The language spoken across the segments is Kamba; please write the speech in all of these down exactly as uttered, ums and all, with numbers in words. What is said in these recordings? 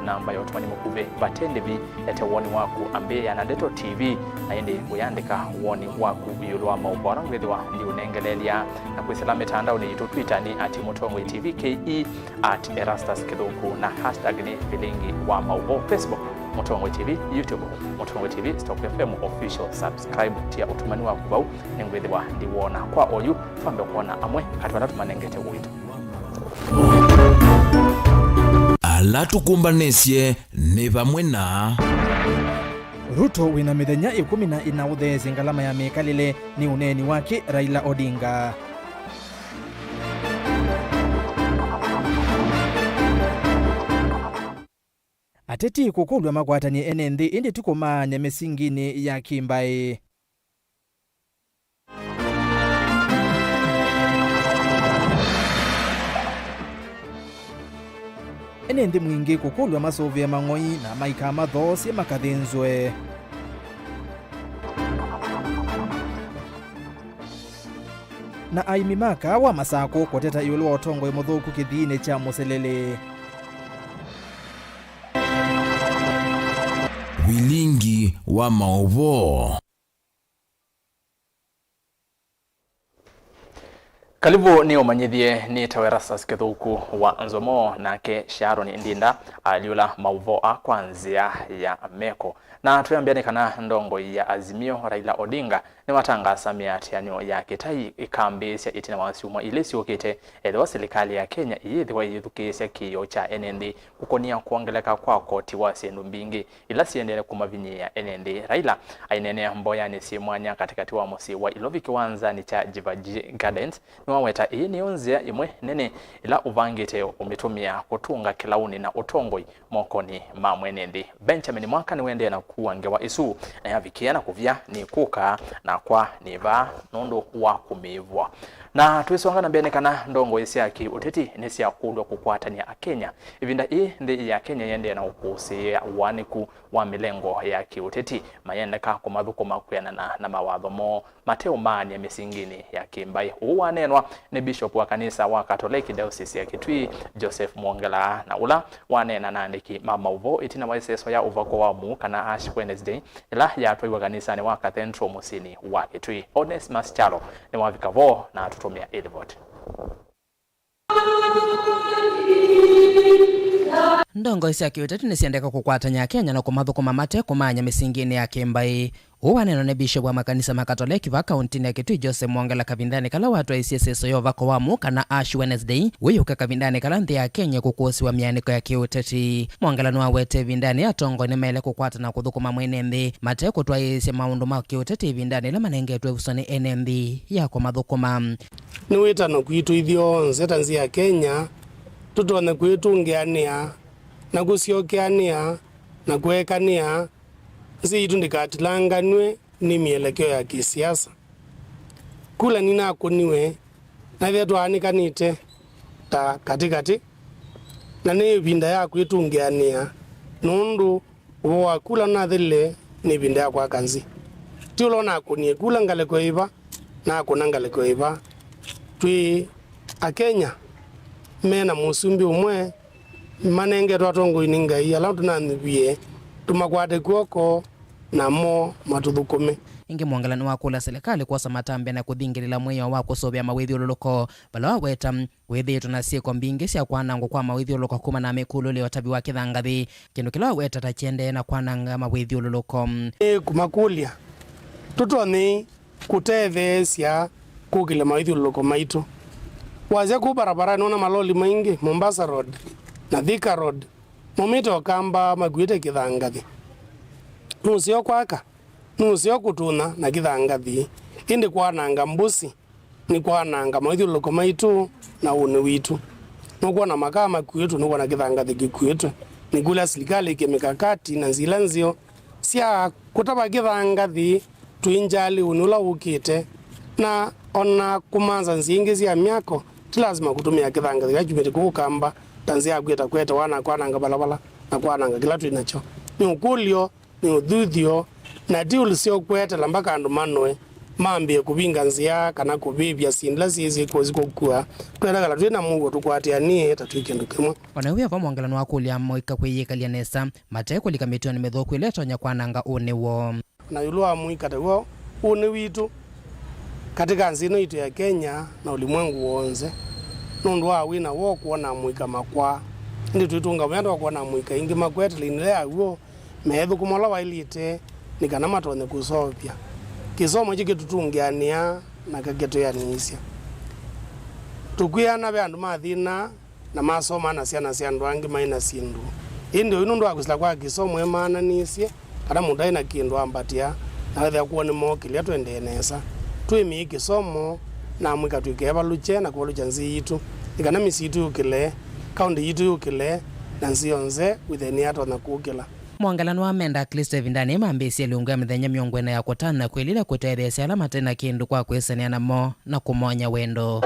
namba ya ũtũmani mũkuvĩ. Vate ndĩvi, ete woni waku ambĩĩa na Ndeto T V, na ĩndĩ ũyandĩka woni waku ĩũlũ wa maũvoo ala ngwĩthĩwa ndiũnengeleelya, na kwĩsĩla mĩtandaonĩ yitũ, Twitter nĩ at Mũtongoi T V K E, at Erastus Kĩthũku, na hashtag nĩ Vilingi wa Maũvoo, Facebook Mũtongoi T V, YouTube Mũtongoi T V, Stock F M Official. Subscribe, tia ũtũmani waku vau, nĩngwĩthĩwa ndiwona. Kwa oyu, twambe kwona amwe katĩ ala tũmanengete ũito. Ala tũkũmbanĩsye nĩ vamwe na Ruto wĩna mĩthenya ĩkũmi na ĩna ũtheesye ngalama ya mĩkalĩle nĩ ũneeni wake Raila Odinga. Ateti kũkũlw'a makwatany'e ene nthĩ ĩndĩ ti kũmaany'a mĩsinginĩ ya kĩmbaĩ. Ene nthĩ mwingĩ kũkũlw'a masũvĩe mang'oi na maikamathoosye makathĩnzwe. Na aĩmi ma kaawa Masakũ kũteta ĩũlũ wa ũtongoi mũthũku kĩthiinĩ kya Mũselele. Vilingi wa maũvoo. Kalivu nĩ ũmanyĩthye nĩ ta Erastus Kĩthũku wa Nzomo, nake Sharon Ndinda alyũla maũvoo aa kwa nzĩa ya meko. Na twĩambĩa nĩ kana ndongoi ya Azimio, Raila Odinga, nĩwatangaasa mĩatĩanĩo ya kĩtai ĩkambĩĩsya ĩtina wa syumwa ilĩ syũkĩte, ethĩwa silikalĩ ya Kenya ĩyĩthĩwa ĩyĩthukĩĩsya kĩĩo kya ene nthĩ kũkonia kwongeleka kwa koti wa syĩndũ mbingĩ ila siendee kũmavinyĩĩa ene nthĩ. Raila aineenea mboyanĩ syĩ mwanya katĩkatĩ wa mũsyĩ wa Ilovi kĩwanzanĩ kya Jivaji Gardens, nĩwaweta ĩĩ nĩyo nzĩa ĩmwe nene ĩla ũvangĩte ũmĩtũmĩa kũtũnga kĩlaũnĩ na ũtongoi mokonĩ ma mwene nthĩ. Benjamin Mwaka nĩwendee na kũkua ngewa ĩsu, na yavikĩa na kũvya nĩkũka nakwa nĩ vaa nũndũ wa kũmĩĩvwa. Na twĩsonga na mbee nĩ kana ndongoi sya kĩũteti nĩsyakũlw'a kũkwatany'a Akenya. Ĩvinda ĩĩ nthĩ ya Kenya yĩendee na ũkũsĩĩa ũaanĩku wa mĩlengo ya kĩũteti mayendeka kũmathũkũma kwĩanana na mawatho moo mateũmaany'a mĩsinginĩ ya kĩmbaĩ. Ũu waneenwa nĩ Bishop wa kanisa wa Katoleki Diocese ya Kitui, Joseph Mwongela, na ũla waneena na andĩki ma maũvoo ĩtina wa ĩseso ya ũvako wa mũu kana Ash Wednesday, ĩla yatwaiwe kanisanĩ wa Cathedral mũsyĩnĩ wa Kitui. Onesmus Kyalo nĩwavika vo na atũtũmĩa ĩlivoti. Ndongoi sya kĩũteti nĩsyendeka kũkwatany'a Akenya na kũmathũkũma mate kũmaany'a mĩsinginĩ ya kĩmbaĩ. Ũu waneenwa nĩ Bishop wa makanisa ma Katoleki vaa kauntinĩ ya Kitui, Joseph Mwongela, kavindanĩ kala watwaĩisye ĩseso ya ũvako wa mũu kana Ash Wednesday, wĩyũka kavindanĩ kala nthĩ ya Kenya ĩkũkũsĩwa mĩanĩko ya kĩũteti. Mwongela nĩwawetee ĩvindanĩ atongoi nĩmaĩle kũkwatana kũthũkũma mwene nthĩ mate kũtwaĩĩsya maũndũ ma kĩũteti ĩvindanĩ ĩla manengetwe ĩvuso nĩ ene nthĩ ya kũmathũkũma. Nĩ wĩtano kwitũ ithyonthe ta nzĩ ya Kenya tũtonye kwĩtũngĩanĩa na kũsyokeanĩa na kũekanĩa nzĩ yitũ ndĩkatilanganw'e nĩ mĩelekeo ya kĩsiasa. Kula nĩnakũniwe, naĩthĩa twaanĩkanĩte ta katĩkatĩ, na nĩ ĩvinda ya kwĩtũngĩanĩa, nũndũ ũvoo wa kula nũnathelile nĩ ĩvinda ya kwaka nzĩ. Ti ũla ũnakũnie kula ngalĩko ĩva, nakũna ngalĩko ĩva. Twĩ Akenya me na mũsumbĩ ũmwe, manengetwe atongoi nĩ Ngai, ala tũnanyuvie tũmakwate kw'oko, namo matũthũkũme. Ĩngĩ Mwongela nĩwakũlya silikalĩ kwosa matambya na kũthingĩlĩla mwĩao wa kũsũvĩa mawĩthyũlũlũko, vala waweta wĩthĩĩtwe na syĩko mbingĩ sya kwanangwa kwa mawĩthyũlũlũko kumana na mĩkũlũlyo ya ũtavi wa kĩthangathĩ, kĩndũ kĩla waweta ta kĩendee na kwananga mawĩthyũlũlũko. Nĩ kũmakũlya, tũtonyei kũtetheesya kũkĩlya mawĩthyũlũlũko maitũ? Wasya kũu barabara nĩwona maloli maingĩ, Mombasa Road na Thika Road, maumĩte Ũkamba makuĩte kĩthangathĩ. Nũseo kwaka, nũseo kũtũna na kĩthangathĩ, ĩndĩ kwananga mbũsi nĩ kwananga mawĩthyũlũlũko maitũ na ũnĩ witũ. Nũkwona makaa makuĩtwe, nũkwona kĩthangathĩ kĩkuĩtwe. Nĩkũlya silikalĩ ĩkĩe mĩkakati na nzila nzeo sya kũtava kĩthangathĩ twĩnjali ũnĩ ũla wũkĩte, na ona kũmanza nzĩa ingĩ sya myako. Ti lasima kũtũmĩa kĩthangathĩ kĩla kyumĩte kũu Ũkamba ta nzĩa ya kwĩta kwetewa na kwananga valavala na kwananga kĩla twĩ nakyo. Nĩ ũkũlyo, nĩ ũthuthyo, na ti ũlũseo kweteela mpaka andũ manoe. Mambĩe kũvinga nzĩa kana kũvĩvya syĩndũ ila syĩsĩ kũsi kũkua. Twenda kana twĩ na mũuo tũkwatĩanĩe ta twĩ kĩndũ kĩmwe. O na wĩ vo, Mwongela nĩwakũlya amũika kwĩyĩkalya nesa mate kũlika mĩtũonĩ mĩthũku ĩla ĩtonya kwananga ũnĩ woo. Na ĩũlũ wa mũika ta w'o, ũnĩ witũ katĩ ka nthĩ ĩno itũ ya Kenya na ũlimwengu w'onthe, nũndũ wa wĩna w'o kwona mũika makwaa. Ĩndĩ twĩtũnga mwenda wa kwona mũika ĩngĩ makwete lainĩ ĩla ya w'o, meethũkũma ũla waĩlĩte nĩ kana matonye kũseũvya. Kĩsomo kĩu kĩtũtũngĩanĩaa na kĩkatwĩanĩsya. Tũkwĩana ve andũ mathĩna na masoma na syana sya andũ angĩ maĩ na syĩndũ. Ĩndĩ oyu nũndũ wa kwĩsĩla kwa kĩsomo emaananĩsye kana mũndũ aĩ na kĩndũ ambatĩa, na wethĩa kwoo nĩmookĩlya tũendee nesa. Twĩmĩe kĩsomo na amwĩka twĩkevalũkye na kũvalũkya nzĩ yitũ, nĩ kana mĩsyĩ yitũ yũkĩle, kaũntĩ yitũ yũkĩle, na nzĩ yonthe wĩthĩe nĩyatonya kũkĩla. Mwongela nĩwamenda Aklĩsto ĩvindanĩ mambĩĩsye ĩlungu ya mĩthenya mĩongo ĩna ya kũtana kwĩlila kũtetheesya ala mate na kĩndũ kwa kwĩsanĩa namo na kũmony'a wendo.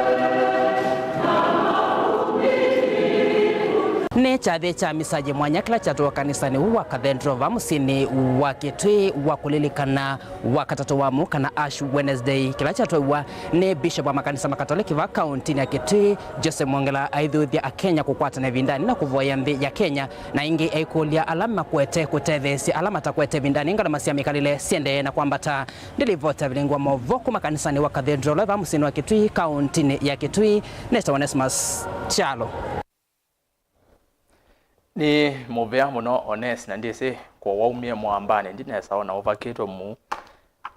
Nĩ kyathĩ kya misa yĩ mwanya kĩla kyatwawa kanisanĩ ũũ wa Cathedral va mũsyĩnĩ wa Kitui wa kũlilikana Wakatatũ wa Mũu kana Ash Wednesday, kĩla kyatwaiwa nĩ Bishop wa makanisa Makatoleki va kaũntĩnĩ ya Kitui, Joseph Mwongela aithuthya Akenya kũkwatana ĩvindanĩ na kũvoya nthĩ ya Kenya, na ĩngĩ aikũlya ala makwete kũtetheesya ala matakwete ĩvindanĩ ngalama sya mĩkalĩle siendee na kwambata. Ndilivota vilingi wa maũvoo kuma kanisanĩ wa Cathedral va mũsyĩnĩ wa Kitui, kaũntĩnĩ ya Kitui, nĩtawa Onesmus Kyalo. Nĩ mũvea mũno, Ones, na ndyĩsĩ kwa waumie mũambanĩ, ndinesa ona ũvakĩtwe mũu,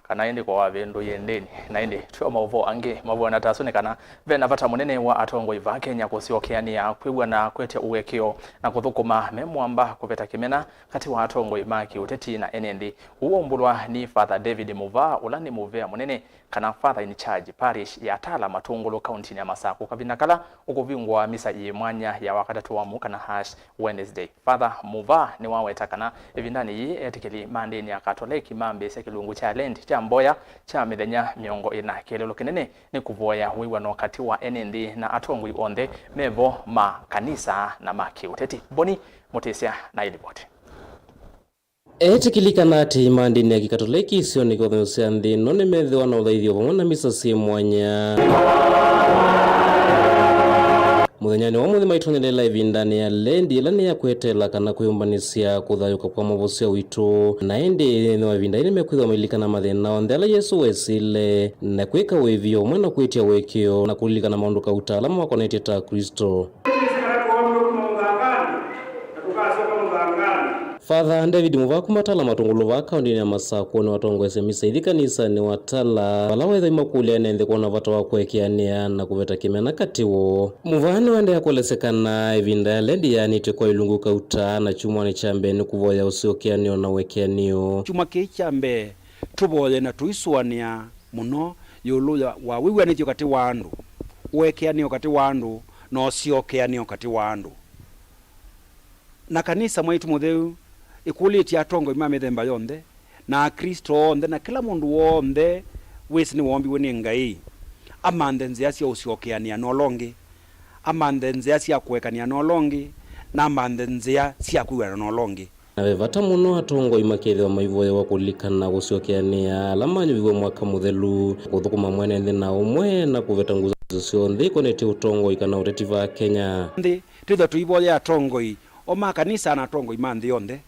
kana ĩndĩ kwa wavĩndũie ndĩni. Na ĩndĩ twĩ o maũvoo angĩ mavw'ana ta asu, nĩ kana ve na vata mũnene wa atongoi va Kenya kũsyokeanĩa, kwĩw'ana, kwetya ũekeo, na kũthũkũma me mũamba kũveta kĩmena katĩ wa atongoi ma kĩũteti na ene nthĩ. Ũu waumbũlwa nĩ Father David Muvaa, ũla nĩ mũvea mũnene kana Father in Charge Parish ya Tala Matũngũlũ, kaũntĩnĩ ya Masakũ, kavinda kala ũkũvingũa misa yĩ mwanya ya Wakatatũ wa Mũu kana Ash Wednesday. Father Muvaa nĩwaweta kana ĩvindanĩ yĩĩ, etĩkĩli ma ndĩni ya Katoleki mambĩĩsya kĩlungu kya Lent kya mboya kya mĩthenya mĩongo ĩna. Kĩeleelo kĩnene nĩ kũvoya wĩw'ano katĩ wa ene nthĩ na atongoi onthe me vo ma kanisa na ma kĩũteti. Boni Mũtĩsya na ĩlivoti. Etĩkĩli kana aatĩĩi ma ndĩni ya Kĩkatoleki isionĩ kyonthe sya nthĩ ĩno nĩmethĩwa na ũthaithyo vamwe na misa syĩ mwanya. Mũthenyanĩ wa ũmũnthĩ maitonyelelaa ĩvindanĩ ya Lendi, ĩla nĩ ya kweteela kana kwĩyũmbanĩsya kũthayũũka kwa Mũvosya witũ. Na ĩndĩ nthĩnĩ wa ĩvinda yĩĩ nĩmekwĩthĩwa mailikana mathĩna onthe ala Yesũ wesĩle, na kwĩka ũĩvio vamwe na kwĩtya ũekeo na kũlilikana maũndũ kauta ala makonetye ta Aklĩsto. Kana twoonw'e kuma mũthanganĩ, na tũkasyoka mũthanganĩ. Father David Muvaa kuma Tala Matũngũlũ vaa kaũntĩnĩ ya Masakũ nĩwatongoesye misa ĩthi kanisanĩ wa Tala, vala wethĩwa makũlya ene nthĩ kwona vata wa kũekeanĩa na kũveta kĩmena katĩ woo. Muvaa nĩwaendeea kũelesya kana ĩvinda ya Lendi yaanĩtw'e kwa ilungu kauta, na kyumwanĩ kya mbee nĩ kũvoya ũsyokeanĩo na ũekeanĩo. Kyumwa kĩĩ kya mbee, tũvoye na tũisũanĩa mũno ĩũlũ ya, wa wĩw'anĩthyo katĩ wa andũ, ũekeanĩo katĩ wa andũ, na ũsyokeanĩo katĩ wa andũ. Na kanisa mwaitũ mũtheu ĩkũlĩtye atongoi ma mĩthemba yonthe, na Aklĩsto onthe, na kĩla mũndũ w'onthe wĩsĩ nĩwoombiwe nĩ Ngai, amanthe nzĩa sya ũsyokeanĩa na ũla ũngĩ, amanthe nzĩa sya kũekanĩa na ũla ũngĩ, na amanthe nzĩa sya kwĩw'ana na ũla ũngĩ. Na ve vata mũno atongoi makethĩwa maivoyewa kũlilikana kũsyokeanĩa ala manyuviw'e mwaka mũthelu, kũthũkũma mwene nthĩ na ũmwe, na kũveta ngũsĩ syonthe ikonetye ũtongoi kana ũteti vaa Kenya. Nthĩ, twĩthwa tũivoya atongoi o ma kanisa na atongoi ma nthĩ yonthe,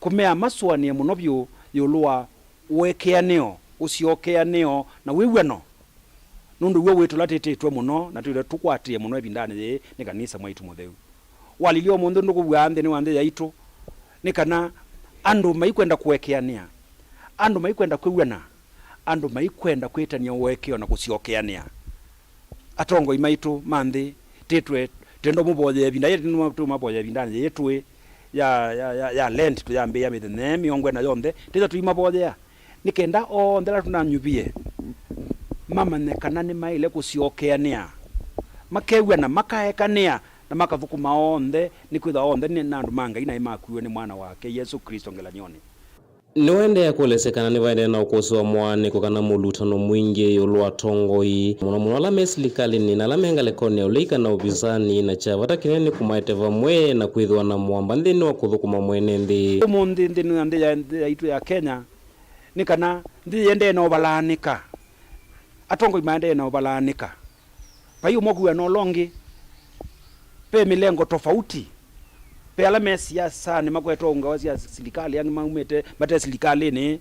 kũmea masũanĩe mũno vyũ ĩũlũ wa ũekeanĩo, ũsyokeanĩo, na wĩw'ano. Nũndũ w'o wĩ tũla twĩtĩtwe mũno na twĩtwe tũkwatĩe mũno ĩvindanĩ yĩĩ nĩ kanisa mwaitũ mũtheu. Walilye ũmũnthĩ ndũkũw'aa nthĩnĩ wa nthĩ yaitũ, nĩ kana andũ maikwenda kũekeanĩa, andũ maikwenda kwĩw'ana, andũ maikwenda kwĩtanĩa ũekeo na kũsyokeanĩa. Atongoi maitũ ma nthĩ, tĩtwe, twenda ũmũvoyea ĩvinda yĩĩ, tũmavoyea ĩvindanĩ yĩĩ tũĩ ya, ya, ya, ya Lent, tũyambĩĩa mĩthenya mĩongo ĩna yonthe, tĩtwe tũimavoyea. Nĩ kenda onthe ala tũnanyuvie mamanye kana nĩmaĩle kũsyokeanĩa, makew'ana, makaekanĩa, na makathũkũma onthe, nĩkwĩthwa onthe nĩ andũ ma Ngai na nĩmakuiwe nĩ Mwana wake, Yesũ Klĩsto, ngelany'onĩ. Nĩwaendeea kũelesya kana nĩvaendee na ũkũsĩ wa mũaanĩko kana mũlutano mwingĩ ĩũlũ wa atongoi, mũno mũno ala me silikalĩnĩ na ala me ngalĩkonĩ ya ũlei kana ovisanĩ, na kya vata kĩnene nĩ kũmaete vamwe na kwĩthĩwa na mũamba nthĩnĩ wa kũthũkũma mwene nthĩ. Ũmũnthĩ nthĩnĩ wa nthĩ ya, nthĩ yaitũ ya Kenya, nĩ kana nthĩ yĩendee na ũvalaanĩka. Atongoi maendee na ũvalaanĩka. Vai ũmwe kũw'a na ũla ũngĩ. Ve mĩlengo tofauti. Ve ala me siasanĩ makwetwe ngawa sya silikalĩ, angĩ maumĩte mate silikalĩnĩ.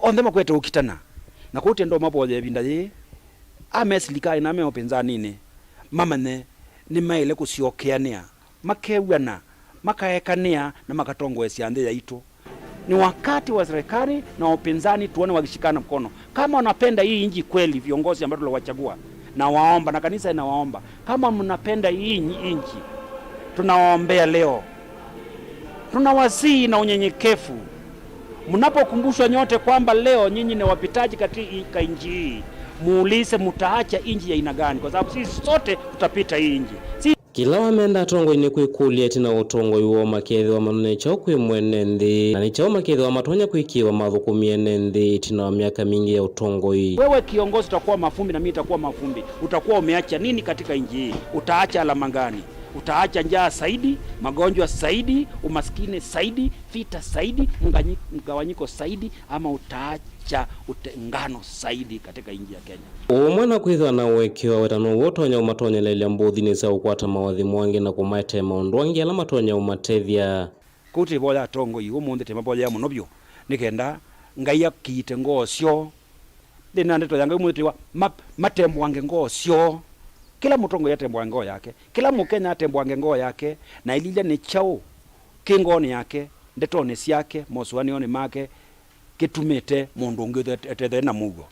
Onthe makwete ũkitana. Na kwoou twenda ũmavoya ĩvinda yĩĩ, a me silikalĩ na me ũpinzanĩnĩ, mamanye nĩmaĩle kũsyokeanĩa, makew'ana, makaekanĩa na makatongoesya nthĩ yaitũ. Ni wakati wa serikali na upinzani tuone wakishikana mkono. Kama wanapenda hii nchi kweli, viongozi ambao tuliwachagua, na waomba, na kanisa inawaomba, kama mnapenda hii nchi, tunawaombea leo. Tunawasihi na unyenyekevu, mnapokumbushwa nyote kwamba leo nyinyi ni wapitaji katika nchi hii, muulize, mtaacha nchi ya aina gani? Kwa sababu sisi sote tutapita hii nchi. Si Kĩla wamenda atongoi nĩ kwĩkũlya ĩtina wa ũtongoi woo makethĩwa manone kyaũ kwĩ mwene nthĩ, na nĩ kyaũ makethĩwa matonya kwĩkĩĩwa mathũkũmi ene nthĩ ĩtina wa myaka mingĩ ya ũtongoi. Wewe kiongozi utakuwa mavumbi na mimi nitakuwa mavumbi. Utakuwa umeacha nini katika nchi hii? Utaacha alama gani? Utaacha njaa zaidi, magonjwa zaidi, umaskini zaidi, vita zaidi, mganyi-, mgawanyiko zaidi, ama utaacha utengano zaidi katika nchi ya Kenya? Ũmwe na kwĩthĩwa na ũekeo wa wĩtano ũw'o ũtonya ũmatonyeleelya mbũthinĩ sya ũkwata mawathimo angĩ na kũmaetee maũndũ angĩ ala matonya ũmatethya. Kwoou twĩvoya atongoi ũmũnthĩ, twĩmavoyea mũno vyũ nĩ kenda Ngai akiite ngoo syoo. Nthĩnĩ na ndeto ya Ngai ũmũnthĩ twĩwa ma-, matembwange ngoo syoo. Kĩla mũtongoi atembwange ngoo yake, kĩla Mũkenya atembwange ngoo yake, na aililye nĩ kyaũ kĩ ngoonĩ yake, ndetonĩ syake, mosũanĩonĩ make, kĩtumĩte mũndũ ũngĩ ũthe-, ũtethee na mũuo.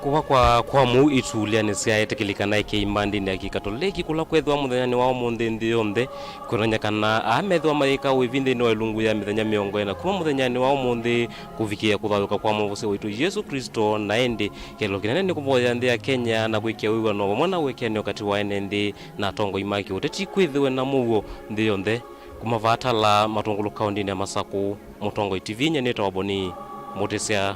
Kũva kwa, kwa mũu itulyanĩ sya etĩkĩli kana ĩkĩi mbandinĩ ya Kĩkatoleki, kũla kwethĩwa mũthenyanĩ wa ũmũnthĩ nthĩ yonthe, kwĩonany'a kana aa methĩwa mayĩka ũĩvi nthĩnĩ wa ĩlungu ya mĩthenya mĩongo ĩna kuma mũthenyanĩ wa ũmũnthĩ kũvikĩĩa kũthayũka kwa Mwovosya waitũ Yesũ Klĩsto. Na ĩndĩ kĩeleelo kĩnene nĩ kũvoya nthĩ ya Kenya na kwĩkĩa wĩw'ano vamwe na ũekeanĩo katĩ wa ene nthĩ na atongoi ma kĩũteti kwĩthĩwe na mũuo nthĩ yonthe. Kuma vaa Tala, Matũngũlũ kaũndĩnĩ ya Masakũ, Mũtongoi T V, nyie nĩtawa Boni Mũtĩsya.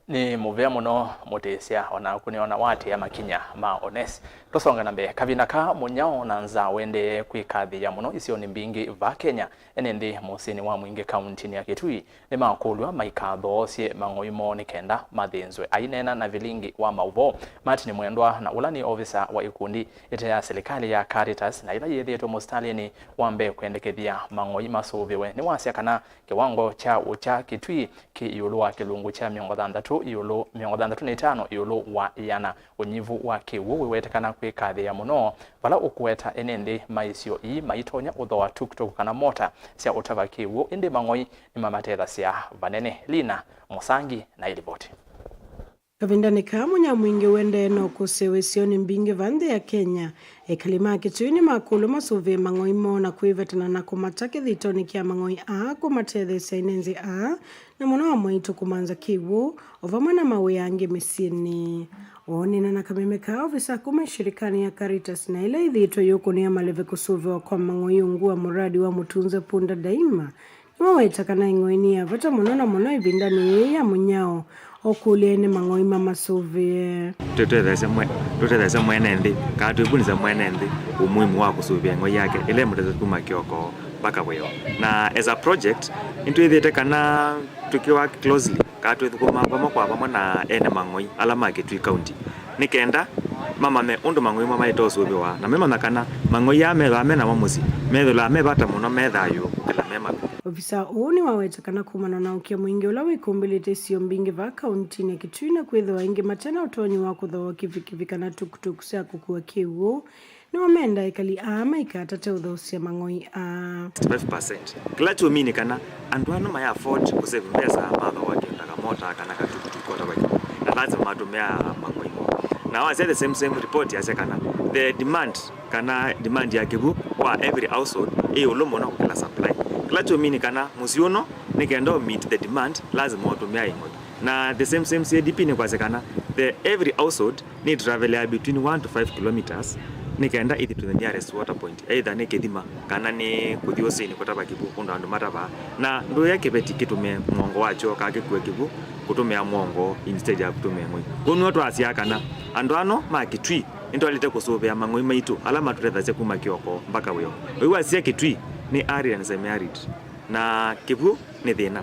Nĩ mũvea mũno Mũtĩsya, o naku nĩona watĩa makinya ma Ones. Tũsonge na mbee. Kavinda ka mũnyao na nzaa ũendee kwĩkathĩĩa mũno isionĩ mbingĩ vaa Kenya, ene nthĩ mũsyĩnĩ wa Mwingĩ kaũntĩnĩ ya Kitui nĩmakũlw'a maikathoosye mang'oi moo nĩ kenda mathĩnzwe. Aineena na vilingi wa maũvoo Martin Mwendwa, na ũla nĩ ovisa wa ikundi ĩte ya silikalĩ ya Caritas na ĩla yĩthĩĩtwe mũsitalĩnĩ wa mbee kwendekethya mang'oi masũvĩwe, nĩwasya kana kĩwango kya ũkya Kitui kĩ ĩũlũ wa kĩlungu kya mĩongo thanthatũ ĩũlũ, mĩongo thanthatũ na itano ĩũlũ wa ĩana. Ũnyivu wa kĩw'ũ wĩwetekana kwĩkathĩĩa mũno, vala ũkũweta ene nthĩ ma isio ii maitonya ũthooa tuktuk kana mota sya ũtava kĩw'ũ, ĩndĩ mang'oi nĩmamatethasya vanene. Lina Mũsangi na ĩlivoti. Kavindanĩ kaa mũnyao mwingĩ ũendee na ũkũsĩĩwa isionĩ mbingĩ va nthĩ ya Kenya, ekali ma Kitui nĩmakũlw'a masũvĩe mang'oi moo na kwĩvetana na kũmata kĩthitonĩ kya mang'oi aa kũmatetheesya ene nthĩ aa, na mũno amwe aitũ kũmanza kĩw'ũ, o vamwe na mawĩa angĩ mĩsyĩnĩ. Oonena na kameme kaa, ovisa kuma shirikanĩ ya Caritas na ĩla ĩthĩĩtwe yũkũnĩa maleve kũsũvĩwa kwa mang'oi ungu wa mũradi wa Mũtunze Punda Daima, nĩwaweta kana ĩng'oi nĩ ya vata mũno na mũno ĩvindanĩ yĩĩ ya mũnyao, o kũlya ene mang'oi mamasũvĩe. Tũtetheesya mwe-, tũtetheesya mwene nthĩ, kana twĩvundĩsya mwene nthĩ ũmuimu wa kũsũvĩa ĩng'oi yake ĩla ĩmũtetheesya kuma kĩoko mpaka wĩoo. Na as a project, nĩtwĩthĩĩte kana tũkĩwak closely, kana twĩthũkũma vamwe kwa vamwe na ene mang'oi ala ma Kitui County, nĩ kenda mamanye ũndũ mang'oi moo maĩte ũsũvĩwa, na memanya kana mang'oi aa methĩwa me namo mũsyĩ methĩwa me vata mũno me thayũ kũkĩla me maku. Ovisa ũũ nĩwaweta kana kumana na ũkĩa mwingĩ ũla wĩkumbĩlĩte isio mbingĩ vaa kauntinĩ ya Kitui, na kwĩthĩwa aingĩ mate na ũtonyi wa kũthooa kivikivi kana tukutuku sya kũkua kĩw'ũ, nĩwamenda ekali aa maikatate ũthoosya mang'oi aa. Sixty-five percent. Kĩla kyũmini kana andũ aa no ma afford kũsave mbesa mathooa kĩndũ ta kamota kana katukutuku kota vaki, na lazima matũmĩa mang'oi moo. Na wasya the same, same report yasya kana the demand, kana demand ya kĩw'ũ kwa every household ĩ ĩũlũ mũno kũkĩla supply. Kĩla kyũmini kana mũsyĩ ũno nĩ kenda ũ meet the demand, lazima ũtũmĩa ĩng'oi. Na the same, same C A D P nĩkwasya kana the every household nĩ travelea between one to five kilometers nĩ kenda ĩthi to the nearest water point, either nĩ kĩthima kana nĩ kũthi ũsĩnĩ kũtava kĩw'ũ ũndũ andũ matavaa. Na ndũĩa kĩveti kĩtũmĩe mũongo wa kyoo kana kĩkue kĩw'ũ kũtũmĩa mũongo instead ya kũtũmĩa ĩng'oi. Kwoou nĩw'o twasyaa kana andũ ano ma Kitui nĩtwaĩlĩte kũsũvĩa mang'oi maitũ ala matũtethasya kuma kĩoko mpaka wĩoo. Ũiwasya Kitui nĩ arid and semi-arid, na kĩw'ũ nĩ thĩna.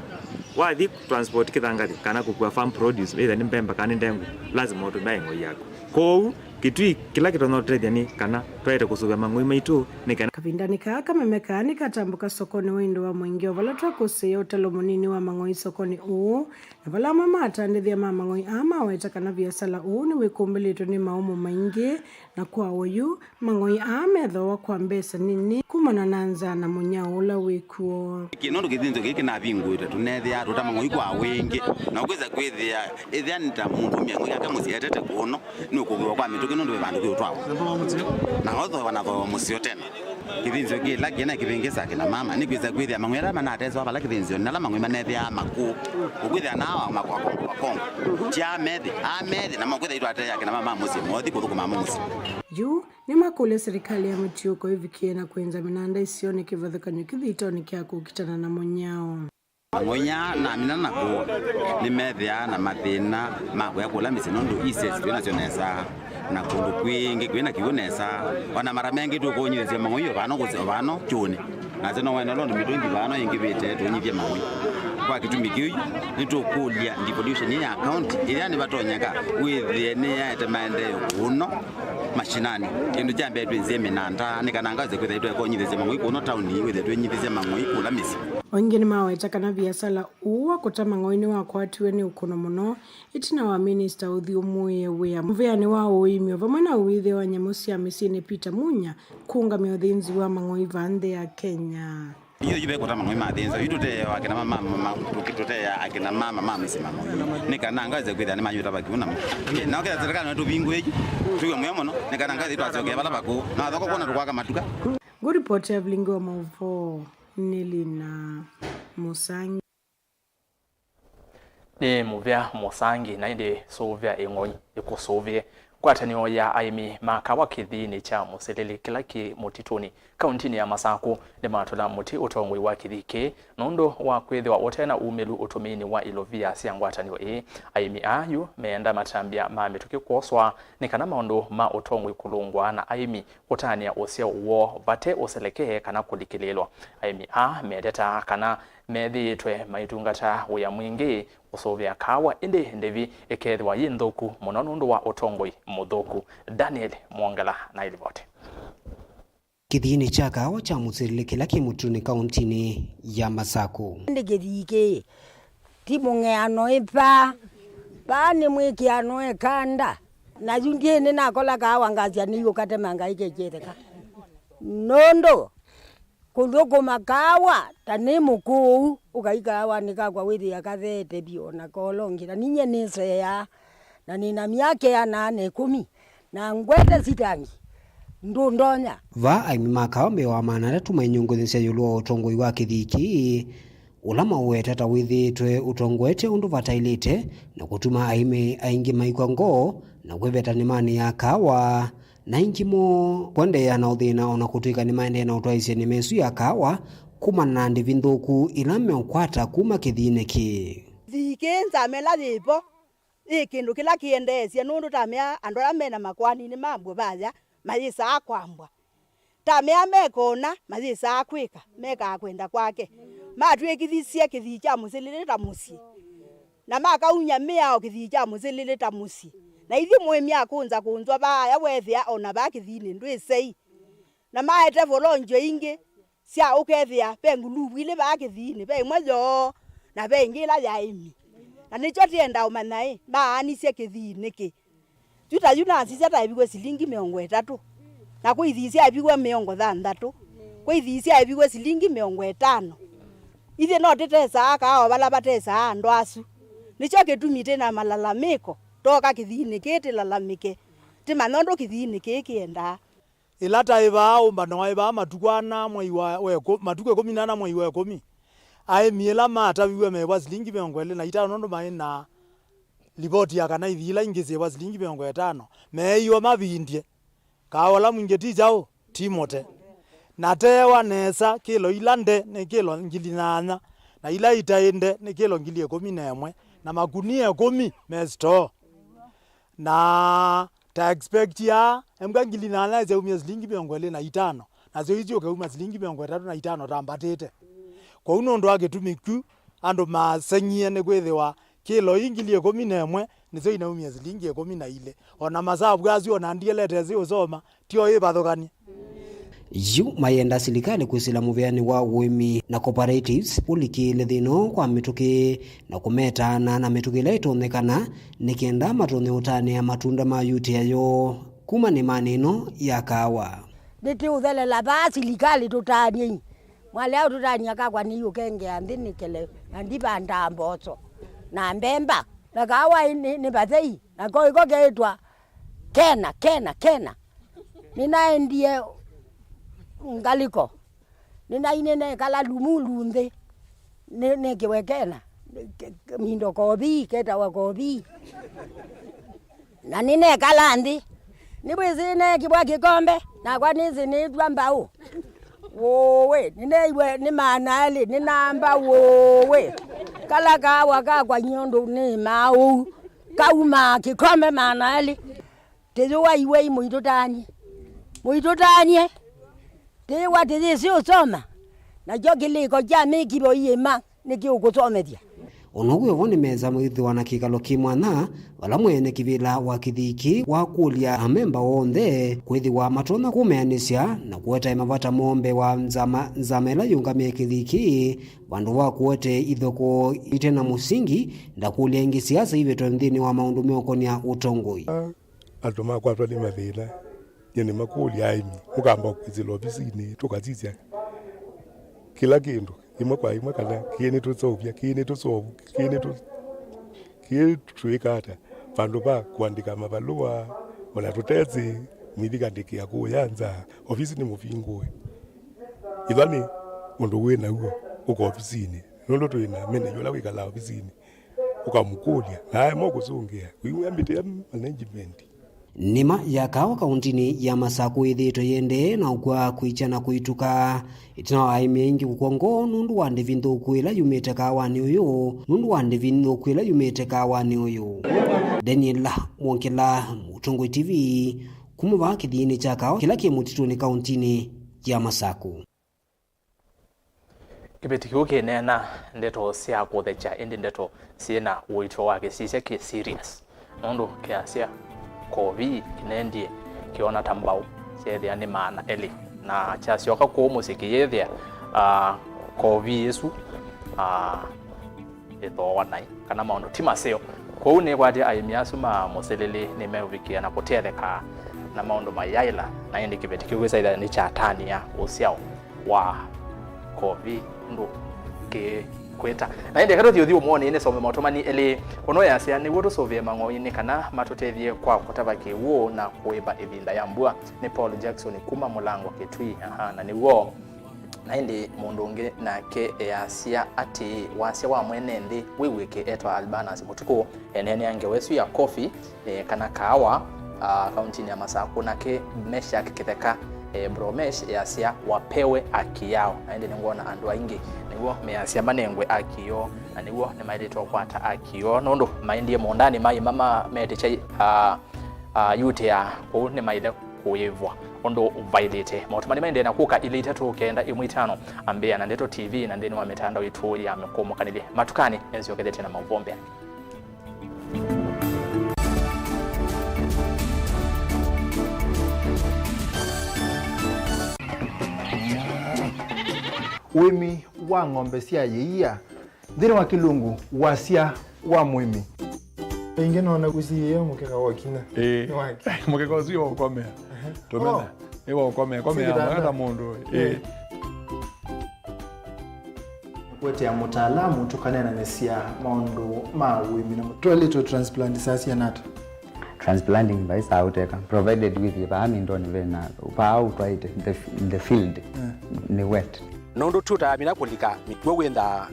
Wathi transport kĩthangathi kana kũkua farm produce, either nĩ mbemba kana nĩ ndengũ, lazima ũtũmĩe ng'oi yaku. Kwoou, kĩtui kĩla kĩtonya ũtũtethya nĩ kana twaete kũsũvĩa mang'oi maitũ nĩ kana. Kavindanĩ kaa, kameme kaa nĩkatambũka sokonĩ wa indo wa mũingĩ, o vala twakũsĩĩa ũtalo mũnini wa mang'oi sokonĩ ũũ, na vala amwe ma atandĩthya ma mang'oi aa maweta kana viasala ũũ nĩwĩkumbĩlĩtwe nĩ maũmũ maingĩ, na kwa oyu, mang'oi aa methooa kwa mbesa nini kumana na nzaa na mũnyao ũla wĩ kw'o. Kĩ nũndũ kĩthĩnzĩo kĩĩ kĩnavingũĩtwe, tũneethĩaa tũta mang'oi kwa wingĩ, na ũkwĩsa kwĩthĩa ĩthĩa nĩ ta mũndũ mĩang'oi yake mũsyĩ etete kũno, nĩ ũkũvĩwa kwa mĩtũkĩ nũndũ ve vandũ kĩũtwawa. Na othooa na thooa mũseo tena. Kĩthĩnzĩo kĩla kĩna kĩvĩngĩsa akĩna mama, nĩkwĩsa kwĩthĩa mang'oi ala manatesewa vala kĩthĩnzĩonĩ, ala mang'oi maneethĩaa makũũ. Ũkwĩthĩa naa wa makwa kongo wa kongo. Ti amethi, amethi, na makwĩthĩa itwateea akĩna mama mũsyĩ, mothi kũthũkũma mo mũsyĩ. Yu, nĩmakũlya silikalĩ ya mũtiũko ĩvikĩe na kwĩnza mĩnanda isionĩ kĩvathũkany'o kĩthitonĩ kya kũkitana na mũnyao. Mang'oi aa namina na kũũ, nĩmethĩaa na mathĩna ma kũya kũla mĩsyĩ nũndũ isesi twĩ nasyo nesa, na kũndũ kwingĩ kwĩ na kĩw'ũ nesa. O na mara mengĩ tũkũnyithĩsya mang'oi o vano kũseo vano kyũnĩ. Nasyo no wene ũla ũndũ mĩtũngi vano ĩngĩvĩte tũnyithye mang'oi. Kwa kĩtumi kĩu, nĩtũkũlya devolution ya county ĩla nĩvatonyeka wĩthĩe nĩyaete maendeeo kũno mashinani. Kĩndũ kya mbee twĩnzie mĩnanda, nĩ kana ngawĩse kwĩthĩa twekonyithĩsya mang'oi kũno taoni, wĩthĩe twĩnyithĩsya mang'oi kũla mĩsyĩ. O ĩngĩ nĩmaweta kana viasala ũũ wa kũta mang'oi nĩwakwatiwe nĩ ũkũno mũno ĩtina wa minista ũthyũmũĩe wĩa mũvĩanĩ wa ũĩmi o vamwe na ũĩthya wa nyamũ sya mĩsyĩnĩ Peter Munya kũũngamya ũthĩnzi wa mang'oi vaa nthĩ ya Kenya. Iyo yu vekũta mang'oi mathĩnzwa, yu tũteea akĩna mama, ma, ma, tũki-, tũteea akĩna mama ma mĩsyĩ mang'oi. Nĩ kana ngawĩse kwĩthĩa nĩmanywĩta vakiu namo. Na ũkethĩa serikali nĩtũvingũe yu, twĩw'e mũyo mũno, nĩ kana ngawĩse twasyoke vala vakũũ. Na wathoko kwona tũkwaka matuka. Ngũripoti ya vilingi wa maũvoo nĩ Lina Mũsangi. Nĩ mũvea Mũsangi, na ĩndĩ sũvĩa ĩng'oi ĩkũsũvĩe. Ngwatanĩo ya aĩmi ma kawa kĩthiinĩ kya Mũsilĩlĩ kĩla kĩ Mũtitũnĩ, kauntinĩ ya Masakũ, nĩmatũla mũtĩ ũtongoi wa kĩthii kĩĩ nũndũ wa kwĩthĩwa ũte na umĩlu ũtũmĩinĩ wa ilovia sya ngwatanĩo ĩĩ. Aĩmi aa yu meenda matambya ma mĩtũkĩ kwoswa nĩ kana maũndũ ma ũtongoi kũlũngwa na aĩmi kũtanĩa ũsyao woo vate ũselekee kana kũlikĩlĩĩlwa. Aĩmi aa metetaa kana methĩĩtwe maitungata wĩa mwingĩ kũsũvĩa kaawa, ĩndĩ ndĩvi ĩkethĩwa yĩ nthũku mũno nũndũ wa ũtongoi mũthũku. Daniel Mwongela na ĩlivoti. Kĩthiinĩ kya kaawa kya Mũsilĩlĩ kĩla kĩ Mũtitũnĩ kauntinĩ ya Masakũ. Ĩndĩ kĩthii kĩĩ ti mũng'eano ĩ vaa, vaa nĩ mwĩkĩano ĩkanda. Na yu ndiĩ nĩnakola kaawa ngasya nĩiũkatemanga ĩkekĩtheka. Nũndũ kũthũkũma kaawa ta nĩ mũkũũ, ũkai kaawanĩ kakwa wĩthĩa katheete vyũ o na kolongi, na ninyie nĩseaa, na nĩ na myaka ĩana na ĩkũmi, na ngwete sitangi, ndũndonya. Vaa aĩmi ma kaawa mbee wa maana atatũ mainyũngũthĩsya ĩũlũ wa ũtongoi wa kĩthii kĩĩ, ũla maũweta ta wĩthĩĩtwe ũtongoetye ũndũ vataĩlĩte, na kũtuma aĩmi aingĩ maikw'a ngoo na kwĩveta nĩmanĩ ya kaawa. Na aingĩ moo kũendeea na ũthĩna o na kũtw'ĩka nĩmaendee na ũtwaĩĩsya nĩma ĩsu ya kaawa kumana na ndĩvi nthũku ila meũkwata kuma kĩthiinĩ kĩĩ. Kĩthii kĩĩ nzamela yĩ vo, yĩ kĩndũ kĩla kĩendeesye, nũndũ tamea andũ ala me na makoani nĩmambw'a vaya mayĩsaa kwambwa. Tamea mekona mayĩsaa kwĩka, mekaa kwenda kwake. Matw'ĩkĩthisye kĩthii kya Mũsilĩlĩ ta mũsyĩ, na makauny'a mĩao kĩthii kya Mũsilĩlĩ ta mũsyĩ. Na ithyĩ mũĩmi akũnza kũnzwa vaaya weethĩa o na vaa kĩthiinĩ ndwĩsei. Na maete volonjo ingĩ sya ũkethĩa ve nguluvu ilĩ vaa kĩthiinĩ, ve ĩmwe yoo, na ve ĩngĩ ĩla ya aĩmi. Na nĩkyo tĩenda ũmanya-ĩ, maanisye kĩthii nĩkĩ? Yu ta yu nasisya taĩviw'e silingi mĩongo ĩtatũ, na kwĩ ithii syaĩviw'e mĩongo thanthatũ, kwĩ ithii syaĩviw'e silingi mĩongo ĩtano. Ithyĩ no tĩtesaa kaawa vala vatesaa andũ asu. Nĩkyo kĩtumi twĩ na malalamĩko, twoka kĩthiinĩ kĩĩ tĩlalamĩke, tĩmanye ũndũ kĩthiinĩ kĩĩ kĩendaa. Ĩla taĩ vaa ũmbano waĩ vaa matukũ ana mwei wa, wa ĩkũ-, matukũ ĩkũmi na ana mwei wa ĩkũmi, aĩmi ĩla mataviw'e meĩvwa silingi mĩongo ĩlĩ na itano nũndũ maĩ na livoti ya kana ithii ila ingĩ syĩva silingi mĩongo ĩtano, meeiwe mavindye. Kaawa ũla mwingĩ ti kyaũ? Ti mũte. Na teewa nesa, kĩlo ila nde nĩ kĩlo ngili nyanya, na ila itaĩ nde nĩ kĩlo ngili ĩkũmi na ĩmwe, na makunia ĩkũmi me sitoo. Na ta expect ya embwa ngili nyanya syaumie silingi mĩongo ĩlĩ na itano, nasyo isyũke uma silingi mĩongo ĩtatũ na itano tambatĩte. Kwoou nũndũ wa kĩtumi kyu, andũ maseng'ie, nĩkwĩthĩwa kĩlo ii ngili ĩkũmi na ĩmwe nĩsyo inaumie silingi ĩkũmi na ilĩ. O na masavu asu o na ndielete syĩ ũsoma, ti o ĩvathũkany'e. Yu mayenda silikalĩ kwĩsĩla mũvĩanĩ wa ũĩmi na cooperatives ũlikĩĩle thĩna ũũ kwa mĩtũkĩ na kũmetaana na mĩtũkĩ ĩla ĩtonyekana nĩ kenda matonye ũtanĩa matunda ma yutĩa yoo kuma nĩmanĩ ĩno ya kaawa. Nĩtũũthelela vaa silikalĩ tũtaanyei. Mwalea ũtũtaany'a kakwa nĩiũkengea nthĩ nĩkele na ndivandaa mboso na mbemba na kaawa nĩ, nĩ vathei. Nako ĩko keĩtwa Kena, Kena, Kena. Nĩnaendie ngalĩko. Nĩnai nĩnekala Limuru nthĩ. Nĩ, nĩkĩwe Kena. Nĩ, ke-, ke-, mindo kovi, ketawa kovi. Na nĩnekala nthĩ. Nĩwĩsĩ neekĩwa kĩkombe, nakwa nĩsĩ nĩtwa mbaũ. Wũũĩ, nĩneeiwe nĩ maana elĩ, nĩnamba wũũĩ. Kala kaawa kakwa nyie ũndũ nĩ maũu. Kaumaa kĩkombe maana elĩ. Tĩyũa iwei mũitũtanie. Mũitũtanie. Tĩyũa tĩyĩsĩ ũsoma. Nakyo kĩlĩko kya mĩkivo iĩma nĩkĩũkũsomethya. O na ũu wĩ vo, nĩmesa mwĩthĩwa na kĩkalo kĩ mwanya vala mwene kĩvĩla wa kĩthii kĩĩ wakũlya amemba onthe kwĩthĩwa matonya kũmeanĩsya na kũetae mavata moo mbee wa nzama, nzama ĩla yĩũngamĩe kĩthii kĩĩ, vandũ va kũete ithokoo ite na mũsingi. Ndakũlya ĩngĩ siasa ivetwe nthĩnĩ wa maũndũ meũkonĩa ũtongoi. Andũ makwatwa nĩ mathĩna, nyie nĩmakũlya aĩmi, mũkamba kwĩsĩla ovisinĩ, tũkasisya kĩla kĩndũ, ĩmwe kwa ĩmwe, kana kĩĩ nĩtũseũvya, kĩĩ nĩtũseũvu, kĩĩ nĩtũ-, kĩĩ twĩka ata, vandũ va kũandĩka mavalũa, ona tũtesĩ, mwĩthi kandĩkĩa kũya nza, ovisi nĩ mũvingũe. Ĩla nĩ ũndũ wĩ naw'o, ũka ovisinĩ, nũndũ twĩ na meneja ũla wĩkalaa ovisinĩ. Ũkamũkũlya, na aema ũkũsũngĩa, wĩw'a mbĩtĩa management. Nĩma ya kaawa kaũntinĩ ya Masakũ ĩthĩĩtwe yĩendee na ũkw'a kwĩkya na kũituka. Ĩtina wa aĩmi aingĩ kũkw'a ngoo nũndũ wa ndĩvi nthũku ĩla yumĩte kaawanĩ ũyũ, nũndũ wa ndĩvi nthũku ĩla yumĩte kaawanĩ ũyũ. Daniela Mwongela, Mũtongoi T V, kuma vaa kĩthiinĩ kya kaawa kĩla kĩ mũtitũnĩ kaũntinĩ ya Masakũ. Kĩveti kĩu kĩneena ndeto sya kũthekya, ĩndĩ ndeto syĩ na ũito wa kĩsisya kĩ serious, nũndũ kĩasya kovi kĩnendie kĩona ta mbaũ syeethĩa nĩ maana elĩ, na kyasyoka kũu mũsyĩ kĩyĩthĩa, ah, kovi ĩsu, ah, ĩthooa naĩ, kana maũndũ ti maseo. Kwoou nĩkwatya aĩmi asu ma Mũsĩlĩlĩ nĩmeũvikĩa na kũtetheka na maũndũ mayaĩla, na ĩndĩ kĩveti kĩu kĩsaĩthya nĩkyatania ũsyao wa kovi ũndũ kĩkwĩta. Na ĩndĩ eka tũthi ũthi ũmwonĩ nĩsome maũtũmani elĩ. Ũno yasya, nĩw'o tũsũvĩe mang'oinĩ kana matũtethye kwa kũtava kĩw'ũ na kũĩva ĩvinda ya mbua. Nĩ Paul Jackson kuma Mũlango Kitui. Aha, na nĩw'o. Na ĩndĩ mũndũ ũngĩ nake easya atĩĩ, wasya wa mwene nthĩ wĩw'ĩke etwa Albanus Mũtukũ eneenea ngewa ĩsu ya kovi, e, kana kaawa, a, kauntinĩ ya Masakũ. Nake Meshack Kĩtheka, e, Bromesh easya wapewe haki yao. Na ĩndĩ nĩngwona andũ aingĩ nĩw'o measya manengwe haki yoo, na nĩw'o nĩmaĩlĩte ũkwata haki yoo nũndũ maendie mũũndanĩ maima ma metĩkya, a, a, yutĩa kũu nĩmaĩle kũĩvwa ũndũ vaĩlĩte. Maũtũmani maendee na kũka ilĩ itatũ kenda ĩmwe itano. Ambĩĩa na Ndeto T V na nthĩnĩ wa mĩtandao itũ ya mĩkũũmũkanĩlye. Matukanĩ, nĩnzyokethete na maũvoo mbee. Ũĩmi wa ng'ombe sya yĩia nthĩnĩ wa kĩlungu, wasya wa mũĩmi. Ĩngĩ nona ũsiĩĩe mũkeka wa kinya. Ĩĩ. Nĩ wake. Mũkeka ũsu wa ũkomea. Ehe. Tũmena. Oh. Nĩ wa ũkomea. Komea mwaka mũndũ. Ĩĩ. Ĩĩ. Kũetea mũtaalamu tũkaneenanĩsya maũndũ ma ũĩmi na twelĩtwe transplant saa siana ata? Transplanting vai saa ũteka, provided wĩthie vaa mindoni vena, vaa ũtwaĩte, the, the field, eh, nĩ wet. Nũndũ tũtaamina kũlika mĩkw'ũ wĩnthaa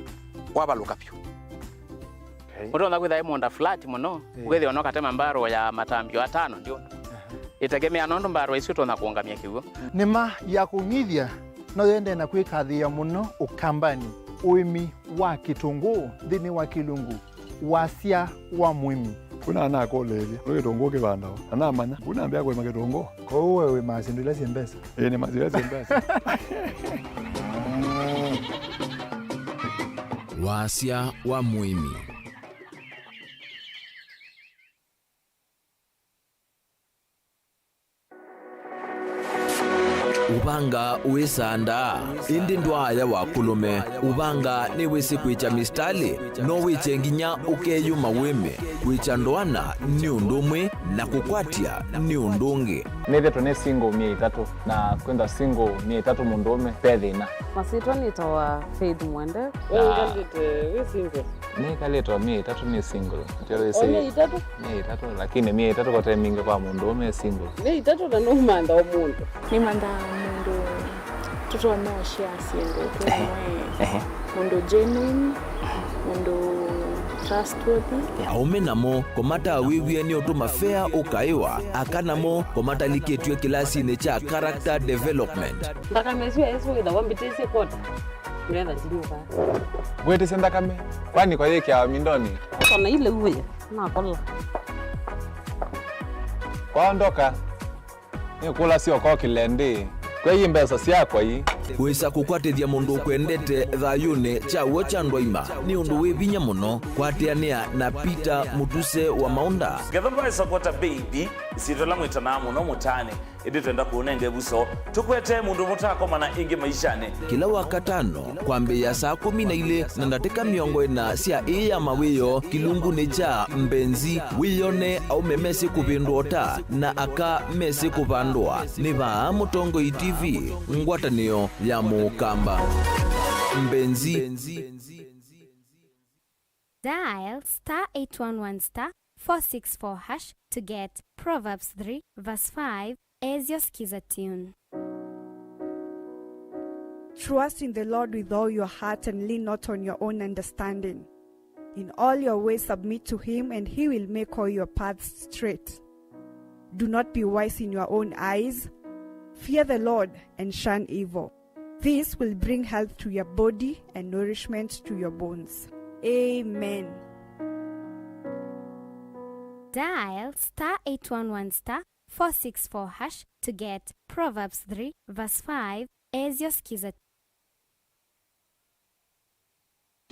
kwavalũka vyũ. Okay. Ũtonya kwĩtha ĩ mũũnda flat mũno, eh, ũkethĩa no katema mbarũ ya matambio atano ndio. Aha. Ĩtegemea nũndũ mbarũ isu ũtonya kũũngamya kĩw'ũ. Nĩma ya kũng'ithya no yendee na kwĩkathĩĩa mũno Ũkambanĩ, ũĩmi wa kĩtũngũũ nthĩnĩ wa kĩlungu, wasya wa mũĩmi. Kuna anakũlĩĩlya, nĩ kĩtũngũũ kĩvandawa? Na namanya, kuna ambĩa kũĩma kĩtũngũũ. Kwoou we wĩmaa syĩndũ ila syĩ mbesa? Ĩĩ, nĩmaa syĩndũ ila syĩ mbesa. Wasya wa mũĩmi. Ũvanga wĩsandaa, ĩndĩ ndwaaya wa kũlũme. Ũvanga nĩwĩsĩ kwĩkya mistalĩ, no wĩkye nginya ũkeyũma wĩme. Kwĩkya ndoana nĩ ũndũ ũmwe, na kũkwatya nĩ ũndũ ũngĩ. Nĩthĩtwe nĩ single myei ĩtatũ, na kwĩthwa single myei ĩtatũ mũndũũme, ve thĩna. Masyĩtwa nĩtawa Faith Mwende. We wĩkalĩte wĩ single? Nĩkalĩte o myei ĩtatũ nĩ single. Ndio wĩsĩ. O myei ĩtatũ? Myei ĩtatũ, lakini myei ĩtatũ kote mingĩ kwa mũndũũme e single. Myei ĩtatũ na nũmantha o mũndũ. Nĩmanthaa mũndũ tũtonya ũshare syĩndũ twĩ. Ehe. Mũndũ genuine, mũndũ trustworthy. Aũme namo kũmatawĩw'ĩa nĩ ũndũ mafea ũkaĩwa, aka namo kũmatalikĩtw'e kĩlasinĩ kya character development. Nthakame ĩsu ya Yesũ ĩthawa mbĩtĩsye kwota. Ndetha ndinyuka. Wĩtĩsye nthakame, kwani kwa yĩkĩawa mindonĩ? Kana ile uwe, nakola. Kwaondoka, nĩkũlasya ũkokĩle ndĩ, kwei mbesa syakwa ii. Wĩsa kũkwatĩthya mũndũ ũkwendete thayũnĩ kya w'o kya ndwaima nĩ ũndũ wĩ vinya mũno. Kwatĩanĩa na Peter Mũtuse wa Maũnda. Ngetha mbaĩsa kwota baby, isyĩtwa ĩla mwĩtanaa mũno mũtaanĩ, ĩndĩ twenda kũũnenga ĩvuso, tũkwete mũndũ mũtakomana ĩngĩ maishanĩ. Kĩla Wakatano, kwambĩĩa saa kũmi na ilĩ na ndatĩka mĩongo ĩna sya ĩĩ ya mawĩoo kĩlungunĩ kya Mbenzi, wĩyone aũme mesĩ kũvĩndũa ũta na aka mesĩ kũvandũa. Nĩ vaa Mũtongoi T V, ngwatanĩo ya Mũkamba. Mbenzi. Dial star eight one one star four six four hash to get Proverbs three verse five as your Skiza tune. Trust in the Lord with all your heart and lean not on your own understanding. In all your ways submit to him, and he will make all your paths straight. Do not be wise in your own eyes. Fear the Lord and shun evil. This will bring health to your body and nourishment to your bones. Amen. Dial star eight one one star four six four hash to get Proverbs three verse five as your Skiza.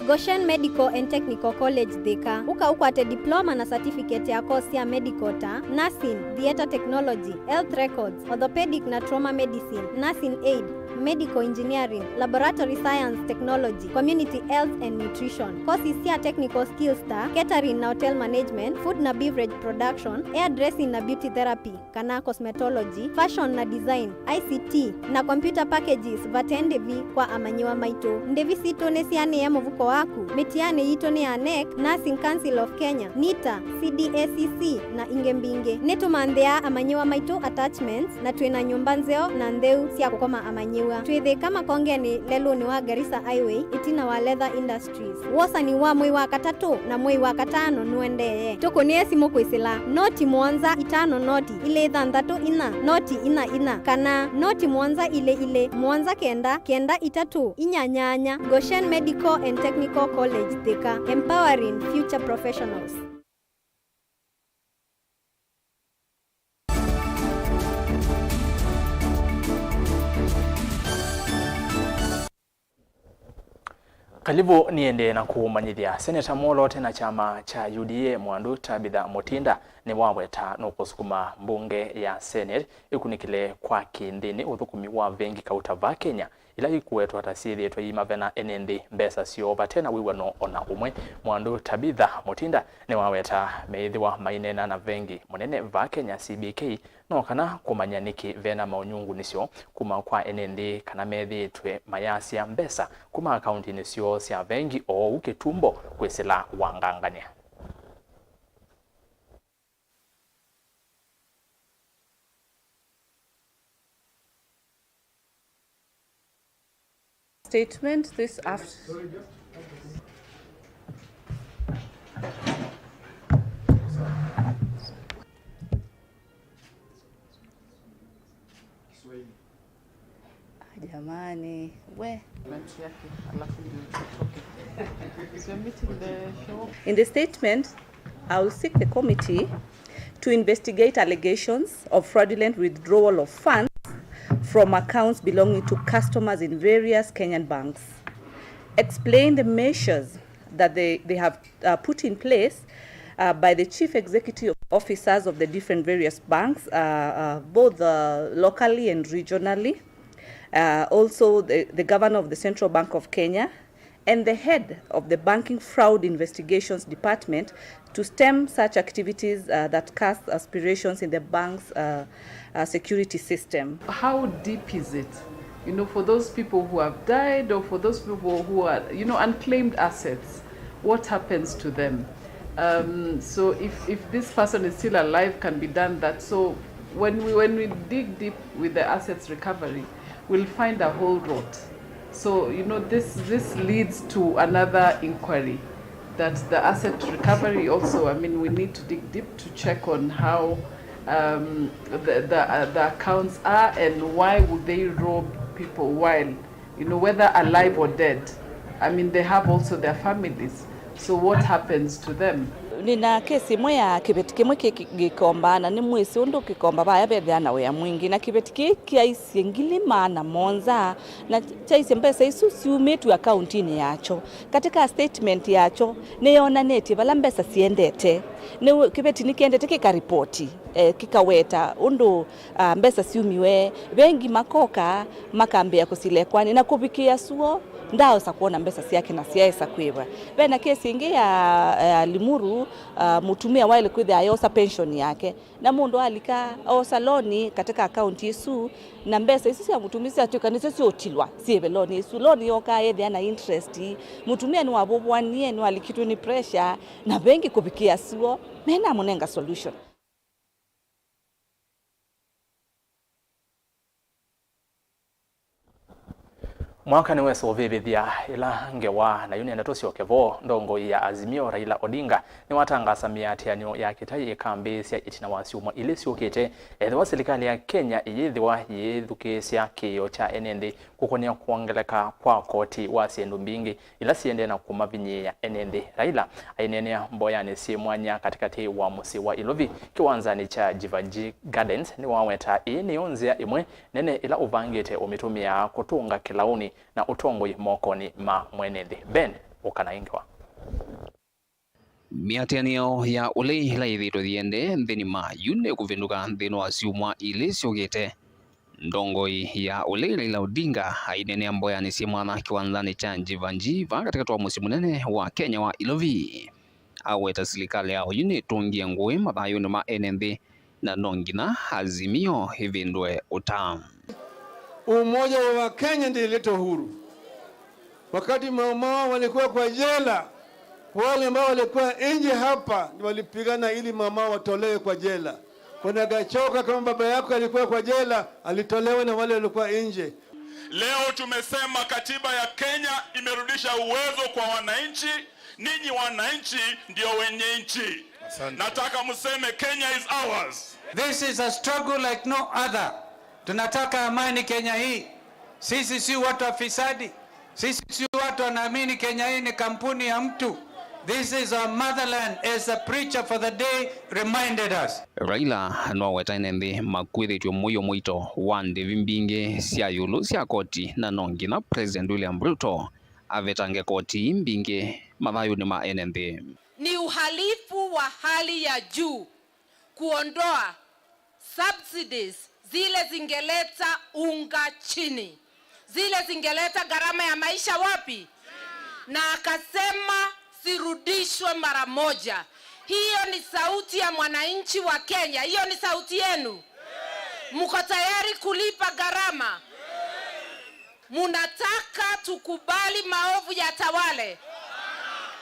Goshen Medical and Technical College Thika. Ũka ũkwate diploma na certificate ya course sya medical ta nursing, theatre technology, health records, orthopedic na trauma medicine, nursing aid, medical engineering, laboratory science technology, community health and nutrition. Courses sya technical skills ta catering na hotel management, food na beverage production, hairdressing na beauty therapy kana cosmetology, fashion na design, I C T, na computer packages vate ndĩvi kwa amanyĩw'a maitũ. Ndĩvi sitũ nĩsianĩe mũvuko waku. Mĩtianĩ yitũ nĩ ya nec, Nursing Council of Kenya, nita, C D A C C, na ingĩ mbingĩ. Nĩtũmanthĩaa amanyĩw'a maitũ attachments, na twĩ na nyũmba nzeo na ntheu sya kũkoma amanyĩw'a. Twĩ Thĩka Makongenĩ, lelũnĩ wa Garissa Highway, ĩtina wa Leather Industries. Wosani wa mwei wa katatũ na mwei wa katano nũendee. Tũkũnĩe simũ kwĩsĩla noti mũonza itano noti ilĩ thanthatũ inya noti inya inya kana noti mũonza ilĩ ilĩ mũonza kenda kenda itatũ inya nyanya. Goshen Medical and Technical College Thika, empowering future professionals. Kalivu niendee na kũmanyĩthya. Seneta mwoloote na kyama kya U D A Mwandu Tabitha Mutinda nĩwaweta nũkũsukuma mbunge ya Senate ĩkunĩkĩle kwa kĩnthĩnĩ ũthũkũmi wa vengi kauta va Kenya ila ikũwetwa ta syĩthĩĩtwe iimavena ene nthĩ mbesa syoo vate na wĩw'ano o na ũmwe. Mwandu Tabitha Mutinda nĩwaweta meĩthĩwa maineena na vengi mũnene va Kenya, C B K, no kana kũmanya nĩkĩ ve na maũnyungunisyo kuma kwa ene nthĩ kana methĩĩtwe mayasya mbesa kuma akauntinĩ syoo sya vengi oou kĩtumbo kwĩsĩla wangangany'a. Statement this after. Ah, jamani, we. Yake, alafu ndio tutoke. So meeting the show. In the statement, I will seek the committee to investigate allegations of fraudulent withdrawal of funds from accounts belonging to customers in various Kenyan banks. Explain the measures that they, they have uh, put in place uh, by the chief executive officers of the different various banks, uh, uh, both uh, locally and regionally, uh, also the, the governor of the Central Bank of Kenya, and the head of the Banking Fraud Investigations Department to stem such activities uh, that cast aspirations in the bank's uh, uh, security system. How deep is it? You know, for those people who have died or for those people who are, you know, unclaimed assets, what happens to them? Um, so if, if this person is still alive, can be done that. So when we, when we dig deep with the assets recovery, we'll find a whole lot. So, you know, this, this leads to another inquiry that the asset recovery also, I mean, we need to dig deep to check on how um, the, the, uh, the accounts are and why would they rob people while, you know, whether alive or dead. I mean, they have also their families. So what happens to them? Nĩ na kesi ĩmwe ya kĩveti kĩmwe kĩ kĩ- gĩkomba, na nĩ mwĩsĩ ũndũ kĩkomba vaya vethĩa na wĩa mwingĩ, na kĩveti kĩĩ kyaisye ngili maana mũonza, na kyaisye mbesa isu syumĩtw'e akauntinĩ yakyo. Katika statement yakyo, nĩyonanĩtye vala mbesa siendete. Nĩ kĩveti nĩkĩendete kĩkaripoti, eh, kĩkaweta ũndũ ah, mbesa syumiwe, vengi makoka, makambĩĩa kũsila ĩkoani, na kũvikĩĩa suo, ndaaosa kwona mbesa syake na syaesa kwĩw'a. Ve na kesi ĩngĩ ya, ya Limuru, ah, mũtumĩa waĩle kwĩthĩa ayosa pension yake, na mũndũ alika oosa loni katika akaunti ĩsu, na mbesa isu sya mũtumĩa syatw'ĩka nĩsyo syũtilwa syĩve loni ĩsu. Loni yokaa yethĩa na interest. Mũtumĩa nĩwavũvũanie, nĩwalikitwe nĩ pressure, na vengi kũvikĩĩa suo, menamũnenga solution. Mwaka nĩwesa ũvĩvĩthya ĩla ngewa, na yu nĩenda tũsyoke vo. Ndongoi ya Azimio, Raila Odinga, nĩwatangaasa mĩatĩanĩo ya kĩtai ĩkambĩĩsya ĩtina wa syumwa ilĩ syũkĩte, ethĩwa silikalĩ ya Kenya ĩyĩthĩwa yĩĩthukĩĩsya kĩĩo kya ene nthĩ kũkonea kwongeleka kwa koti wa syĩndũ mbingĩ ila siendee na kũmavinyĩĩa ene nthĩ. Raila aineenea mboyanĩ syĩ mwanya katĩkatĩ wa mũsyĩ wa Ilovi, kĩwanzanĩ kya Jivanjee Gardens, nĩwaweta ĩĩ nĩyo nzĩa ĩmwe nene ĩla ũvangĩte ũmĩtũmĩaa kũtũnga kĩlaũnĩ na ũtongoi mokonĩ ma mwene nthĩ. Ben, ũka na ĩ ngewa. Mĩatĩanĩo ya ũlei ĩla yĩthĩĩtwe yĩendee nthĩnĩ ma yu nĩkũvĩndũka nthĩnĩ wa syumwa ilĩ syũkĩte. Ndongoi ya ũlei Raila Odinga aineenea mboyanĩ syĩ mwanya kĩwanzanĩ kya Jivanjee vaa katĩkatĩ wa mũsyĩ mũnene wa Kenya wa Ilovi. Aweta silikalĩ ya oyu nĩtũngie ngũĩ mathayũnĩ ma ene nthĩ, na no nginya Azimio ĩvĩndũe ũta. Umoja wa Wakenya ndio ileta uhuru. Wakati Mau Mau walikuwa kwa jela, wale ambao walikuwa nje hapa ndio walipigana ili Mau Mau watolewe kwa jela. Bwana Gachoka, kama baba yako alikuwa kwa jela, alitolewa na wale walikuwa nje. Leo tumesema katiba ya Kenya imerudisha uwezo kwa wananchi. Ninyi wananchi ndio wenye nchi. Asante. Nataka mseme Kenya is ours. This is a struggle like no other. Tunataka amani Kenya hii. Sisi si watu wa fisadi. Sisi si watu wanaamini Kenya hii ni kampuni ya mtu. This is our motherland, as the preacher for the day reminded us. Raila nĩwaweta ene nthĩ makw'ĩthĩtw'e mũio mũito wa ndĩvi mbingĩ sya ĩũlũ sya koti, na no nginya President William Ruto avetange koti ii mbingĩ mathayũnĩ ma ene nthĩ. Ni uhalifu wa hali ya juu kuondoa subsidies zile zingeleta unga chini, zile zingeleta gharama ya maisha wapi? Na akasema zirudishwe mara moja. Hiyo ni sauti ya mwananchi wa Kenya, hiyo ni sauti yenu. Mko tayari kulipa gharama? Munataka tukubali maovu yatawale?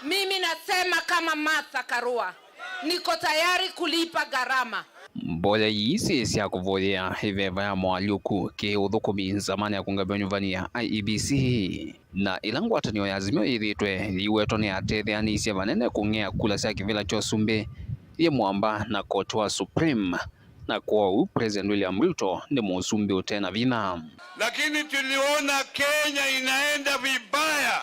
Mimi nasema kama Martha Karua, niko tayari kulipa gharama. Mboya ii syĩ sya kũvoyea ĩveva ya moalyũku kĩ ũthũkũmi nzamanĩ ya kũngavĩwa nyũmbanĩ ya I E B C, na ĩla ngwatanĩo ya Azimio yĩthĩĩtwe yĩiwetwa nĩ atetheanĩsye vanene kũng'ea kula sya kĩvĩla kya ũsumbĩ yĩ mũamba na koti wa Supreme. Na kwoou President William Ruto nĩ mũsumbĩ ũte na vinya. Lakini tuliona Kenya inaenda vibaya,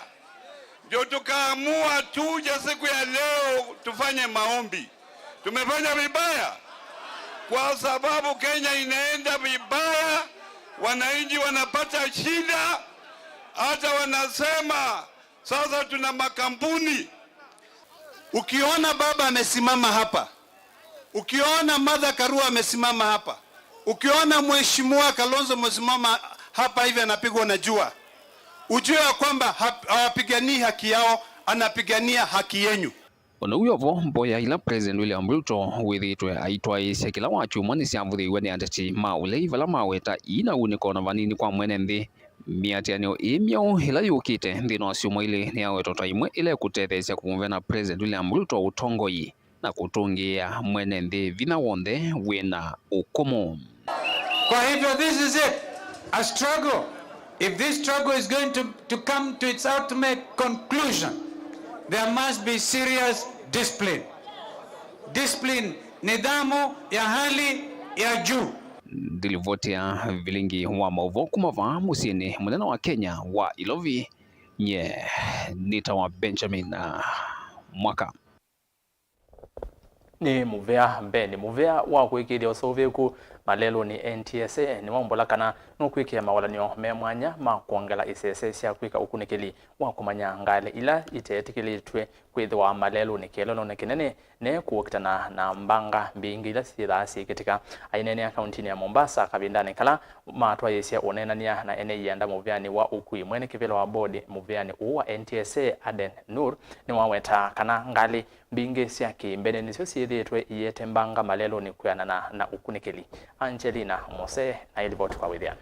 ndio tukaamua tuje siku ya leo tufanye maombi. Tumefanya vibaya kwa sababu Kenya inaenda vibaya, wananchi wanapata shida, hata wanasema Sasa tuna makampuni. Ukiona baba amesimama hapa, ukiona Martha Karua amesimama hapa, ukiona Mheshimiwa Kalonzo amesimama hapa hivi anapigwa na jua, ujue ya kwamba hap- hawapiganii haki yao, anapigania haki yenyu. O na ũu wĩ o vo, mboya ila President William Ruto wĩthĩĩtwe aitwaĩĩsya kĩla wakyumwa nĩsyavũthĩiwe nĩ ateti ma ũlei vala maweta iina unĩko na vanini kwa mwene nthĩ. Mĩatĩanĩo ĩĩ myeũ ĩla yũkĩte nthĩnĩ wa syumwa ilĩ nĩyawetwa ta ĩmwe ĩla ĩkũtetheesya kũmũvena President William Ruto ũtongoi na kũtũngĩĩa mwene nthĩ vinya w'onthe wĩ na ũkũmũ. Kwa hivyo, this is it. A struggle. If this struggle is going to, to come to its ultimate conclusion, there must be serious discipline. Discipline, nidhamu ya hali ya juu. Ndilivoti ya vilingi wa maũvoo kuma vaa mũsyĩnĩ mũnene wa Kenya wa Ilovi, nye nĩtawa Benjamin, ah, Mwaka. Nĩ mũvea mbee, nĩ mũvea wa kũĩkĩĩthya ũseũvĩku malelũnĩ. N T S A nĩwaumbũla kana nũkwĩkĩa mawalany'o me mwanya ma kwongela isese sya kwĩka ũkunĩkĩli wa kũmanya ngalĩ ila iteetĩkĩlĩtw'e kwĩthĩwa malelũnĩ kĩelewanonĩ kĩnene ne kũkitana na mbanga mbingĩ ila syĩthaa syĩkĩtĩka. Aineenea kauntinĩ ya Mombasa kavindanĩ kala matwaĩĩsye ũneenany'a na ene ianda mũveanĩ wa ũkui, mwene kĩvĩla wa bodi mũveanĩ ũũ wa N T S A, Aden Nur, nĩwawetaa kana ngalĩ mbingĩ sya kĩmbene nĩsyo syĩthĩĩtwe iete mbanga malelũnĩ kwĩanana na ũkunĩkĩli. Angelina Mose na ĩlivoti kwa wĩthĩano.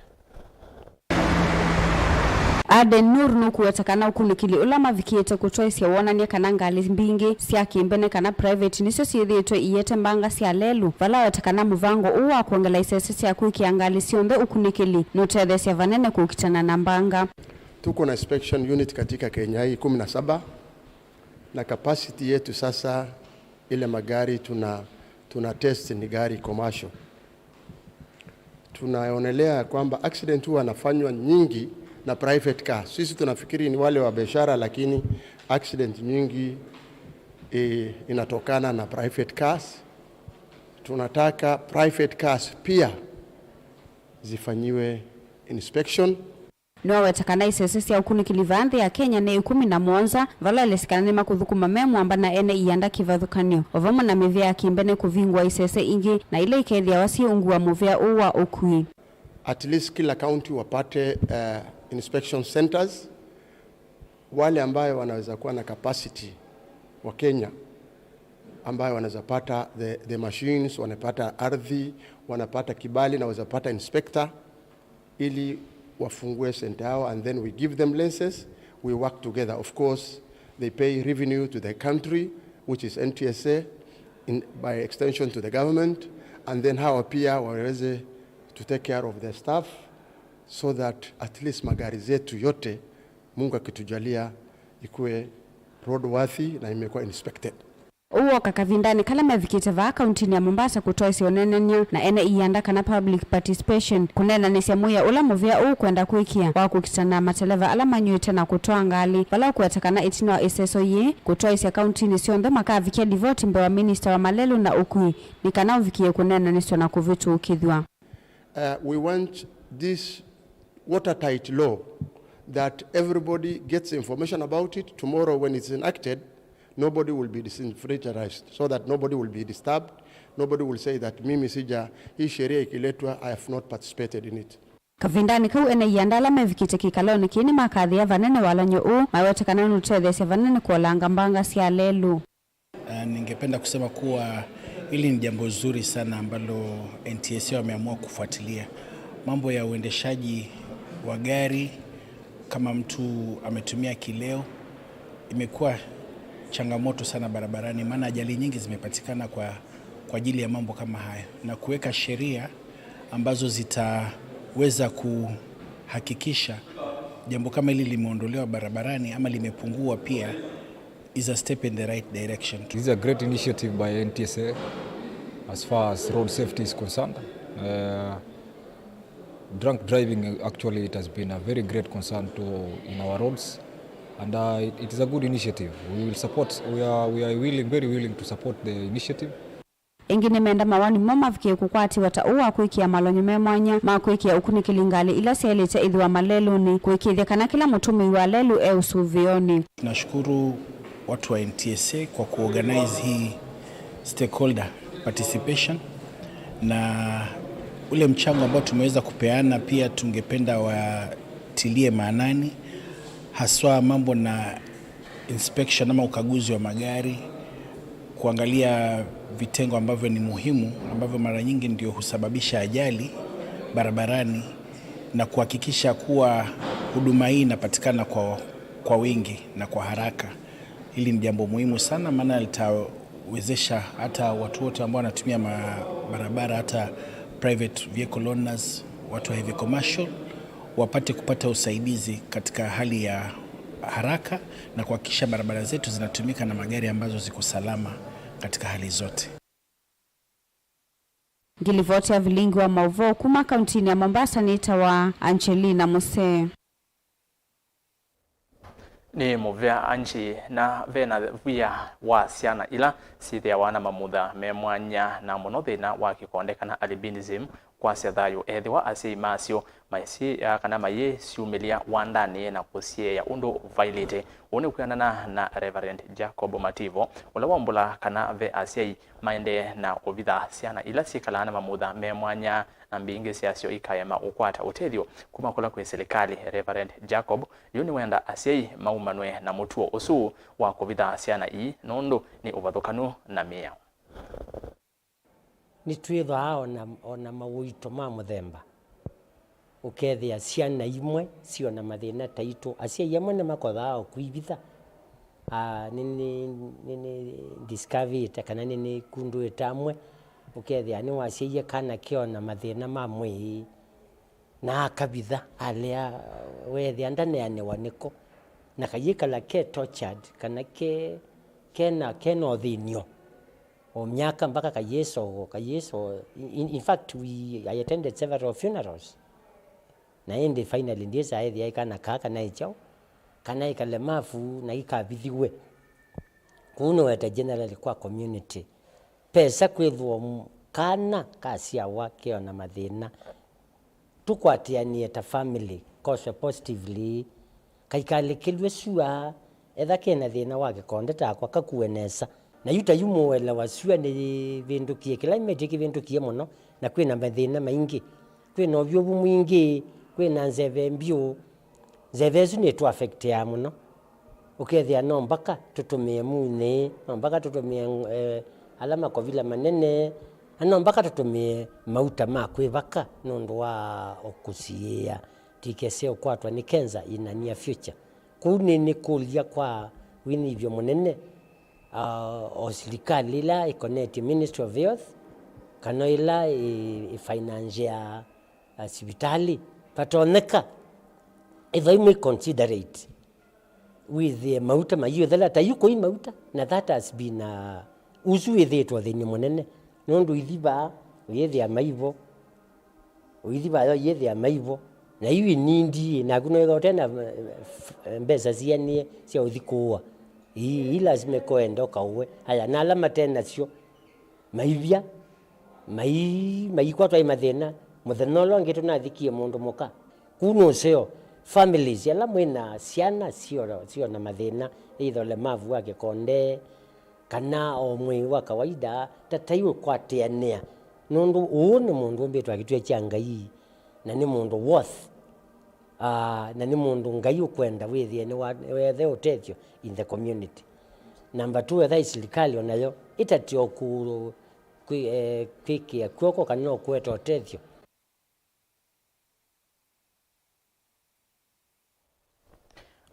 Aden Nur nũkũweta kana ũkunĩkĩli ũla mavikĩte kũtwaĩsya wonany'a kana ngalĩ mbingĩ sya kĩmbene kana private nĩsyo syĩthĩĩtwe iete mbanga sya lelũ, vala aweta kana mũvango ũũ wa kwongela isese sya kwĩkĩa ngalĩ syonthe ũkunĩkĩli nũtetheesya vanene kũkitana na mbanga. Tuko na inspection unit katika Kenya hii kumi na saba. Na capacity yetu sasa, ile magari tuna, tuna test ni gari commercial. Tunaonelea kwamba accident huwa anafanywa nyingi na private cars. Sisi tunafikiri ni wale wa biashara, lakini accident nyingi, eh, inatokana na private cars. Tunataka private cars pia zifanyiwe inspection. Nĩwaweta kana isese sya ũkunĩkĩli vaa nthĩ ya Kenya nĩ ĩkũmi na mũonza, vala elesĩ kana nĩmakũthũkũma me mwamba na ene ianda kĩvathũkany'o, o vamwe na mĩvĩa ya kĩmbene kũvingũa isese ingĩ na ila ikethĩawa syĩ ungu wa mũvĩa ũũ wa ũkui. At least kila county wapate, eh, inspection centers, wale ambayo wanaweza kuwa na capacity wa Kenya ambayo wanaweza pata the, the machines, wanapata ardhi, wanapata kibali na wanaweza pata inspector ili wafungue center yao, and then we give them lenses, we work together. Of course, they pay revenue to the country, which is N T S A, in, by extension to the government, and then hawa pia waweze to take care of their staff so that at least magari zetu yote, Mungu akitujalia, ikuwe roadworthy na imekuwa inspected. Ũu woka kavindanĩ kala mevikĩte vaa kauntinĩ ya Mombasa kũtwaĩsya ũneenany'a na ene ianda kana public participation, kũneenanĩsya mũya ũla mũvĩa ũũ ũkwenda kwĩkĩa wa kũkitana na mateleva ala manyw'ĩte na kũtwaa ngalĩ, vala ũkũweta kana ĩtina wa ĩseso yĩĩ kũtwaĩsya kauntinĩ syonthe makavikya livoti mbee wa minista wa malelũ na ũkui nĩ kana ũvikĩe kũneenanĩsw'a na kũvĩtũkĩthw'a. Uh, we want this watertight law that everybody gets information about it. Tomorrow when it's enacted, nobody will be disenfranchised, so that nobody will be disturbed, nobody will say that mimi sija, hii sheria ikiletwa, I have not participated in it. Kavindanĩ kau, ene ianda ala mevikĩte kĩkalonĩ kĩĩ nĩmakathĩa vanene walany'o ũũ, mawete kana nũtetheesya vanene kũolanga mbanga sya lelũ. Ah, ningependa kusema kuwa hili ni jambo zuri sana ambalo N T S A wameamua kufuatilia. Mambo ya uendeshaji wa gari kama mtu ametumia kileo imekuwa changamoto sana barabarani, maana ajali nyingi zimepatikana kwa, kwa ajili ya mambo kama hayo, na kuweka sheria ambazo zitaweza kuhakikisha jambo kama hili limeondolewa barabarani ama limepungua pia is a step in the right direction. This is a great initiative by N T S A as far as road safety is concerned. Uh, drunk driving, uh, actually, it has been a very great concern to, in our roads, and, uh, it, it is a good initiative. We will support, we are, we are willing, very willing to support the initiative. Ĩngĩ nĩmenda mawoni moo mavikĩe kũkwatĩwa ta ũũ wa kwĩkĩa malonyo me mwanya ma kwĩkĩa ũkunĩkĩli ngalĩ ila syaĩlĩte ĩthĩwa malelũnĩ, kũĩkĩĩthya kana kĩla mũtũmĩi wa lelũ e ũsũvĩonĩ. Tunashukuru watu wa N T S A kwa kuorganize hii stakeholder participation, na ule mchango ambao tumeweza kupeana pia tungependa watilie maanani, haswa mambo na inspection ama ukaguzi wa magari, kuangalia vitengo ambavyo ni muhimu, ambavyo mara nyingi ndio husababisha ajali barabarani, na kuhakikisha kuwa huduma hii inapatikana kwa, kwa wingi na kwa haraka. Hili ni jambo muhimu sana, maana litawezesha hata watu wote ambao wanatumia ma-, barabara, hata private vehicle owners, watu wa heavy commercial, wapate kupata usaidizi katika hali ya haraka na kuhakikisha barabara zetu zinatumika na magari ambazo ziko salama katika hali zote. Ngilivoti ya vilingi wa maũvoo kuma kauntinĩ ya Mombasa nĩtawa Angelina Musee. Nĩ mũvea Angie, na ve na wia wa syana ila syĩthĩawa na mamutha me mwanya, na mũno thĩna wa kĩkonde kana albinism, kwasya thayũ ethĩwa asyai masyo maisĩ, kana mayĩsyumĩlya wandanĩ na kũsyeea ũndũ vailĩte. Ũu nĩ kwĩanana na Reverend Jacob Mativo, ũla waumbũla kana ve asyai maendee na kũvitha syana ila syĩkalaa na mamutha me mwanya, na mbingĩ syasyo ikaema ũkwata ũtethyo kuma kũla kwĩ silikalĩ. Reverend Jacob yu nĩwenda asyai maumanwe na mũtuo ũsu wa kũvitha syana ii, nũndũ nĩ ũvathũkanu na mĩao. Nĩtwĩthwaa o na, o na maũito ma mũthemba. Ũkethĩa syana imwe syĩ o na mathĩna taitũ. Asyai amwe nĩmakothaa o kwĩvitha. Ah, nĩ, nĩ, nĩ, nĩ discoveĩte kana nĩ, nĩkundũĩte amwe. Ũkethĩa nĩwasyaie kana ke o na mathĩna ma mwĩĩ, na akavitha, alea, weethĩa ndaneanĩwa nĩko. Na kayĩkala ke tortured, kana ke, kena, kena ũthĩny'o. O myaka mpaka kayĩsoo, kayĩsoo. In, in fact, we, I attended several funerals. Na ĩndĩ finally ndyĩsa ethĩa ĩ kana kaa kana ĩ kyaũ, kana ĩ kalemavu na ikavithiwe. Kũu nĩweta generally kwa community. Pesa kwĩthĩwa m-, kana kasyawa ke o na mathĩna. Tũkwatĩanĩe ta family, koswe positively, kaikalĩkĩlw'e sua, etha kena thĩna wa kĩkonde takwa, kakue nesa. Na yu ta yu mũũelewa, sua nĩyĩvĩndũkie, climate ĩkĩvĩndũkie mũno, na kwĩna mathĩna maingĩ. Kwĩna ũvyũvu mwingĩ, kwĩna nzeve mbyũ. Nzeve ĩsu nĩtũ affectĩaa mũno. Ũkethĩa no mbaka tũtũmĩe munĩ, no mbaka tũtũmĩe, eh, ala makovila manene, na no mbaka tũtũmĩe mauta ma kwĩvaka nũndũ wa ũkũsiĩĩa tikese ũkwatwa nĩ kenza in a near future. Kũu nĩ, nĩkũlya kwa wĩnyivyo mũnene, ah, o silikalĩ ĩla ĩkonetye Ministry of Health, kana ĩla ĩ, ĩfinanzĩaa, ah, sivitalĩ, vatonyeka ĩthai mwĩ considerate. Wĩthĩe mauta mayĩũthela ta yu kũi mauta, na that has been, uh, ũsu wĩthĩĩtwe ũthĩny'o mũnene, nũndũ ũithi vaa ũyĩthĩa maivo, ũithi vaa yo ũyĩthĩa maivo, na yu inindi, naku no ĩtha ũte na, eh, f-, mbesa sianĩe sya ũthi kũũa. Ii, ii lasima ĩkoenda ũkaũe. Aya, na ala mate nasyo, maivya, mai-, maikwatwa nĩ mathĩna. Mũthenya ũla ũngĩ tũnathikie mũndũ mũka. Kũu nĩ ũseo. Families, ala mwĩ na syana syo, syo na mathĩna, either ũlemavu wa kĩkonde, kana o mwĩĩ wa kawaida, tatai ũkwatĩanĩa. Nũndũ ũũ nĩ mũndũ ũmbĩtwe akĩtw'e kya Ngai, na nĩ mũndũ worth. Ah, na nĩ mũndũ Ngai ũkwenda wĩthĩe nĩwa-, nĩwethe ũtethyo in the community. Number two, etha ĩ silikalĩ o nayo ĩtatĩ o kũ-, kwĩ-, eh, kwĩkĩa kw'oko kana no kũete ũtethyo.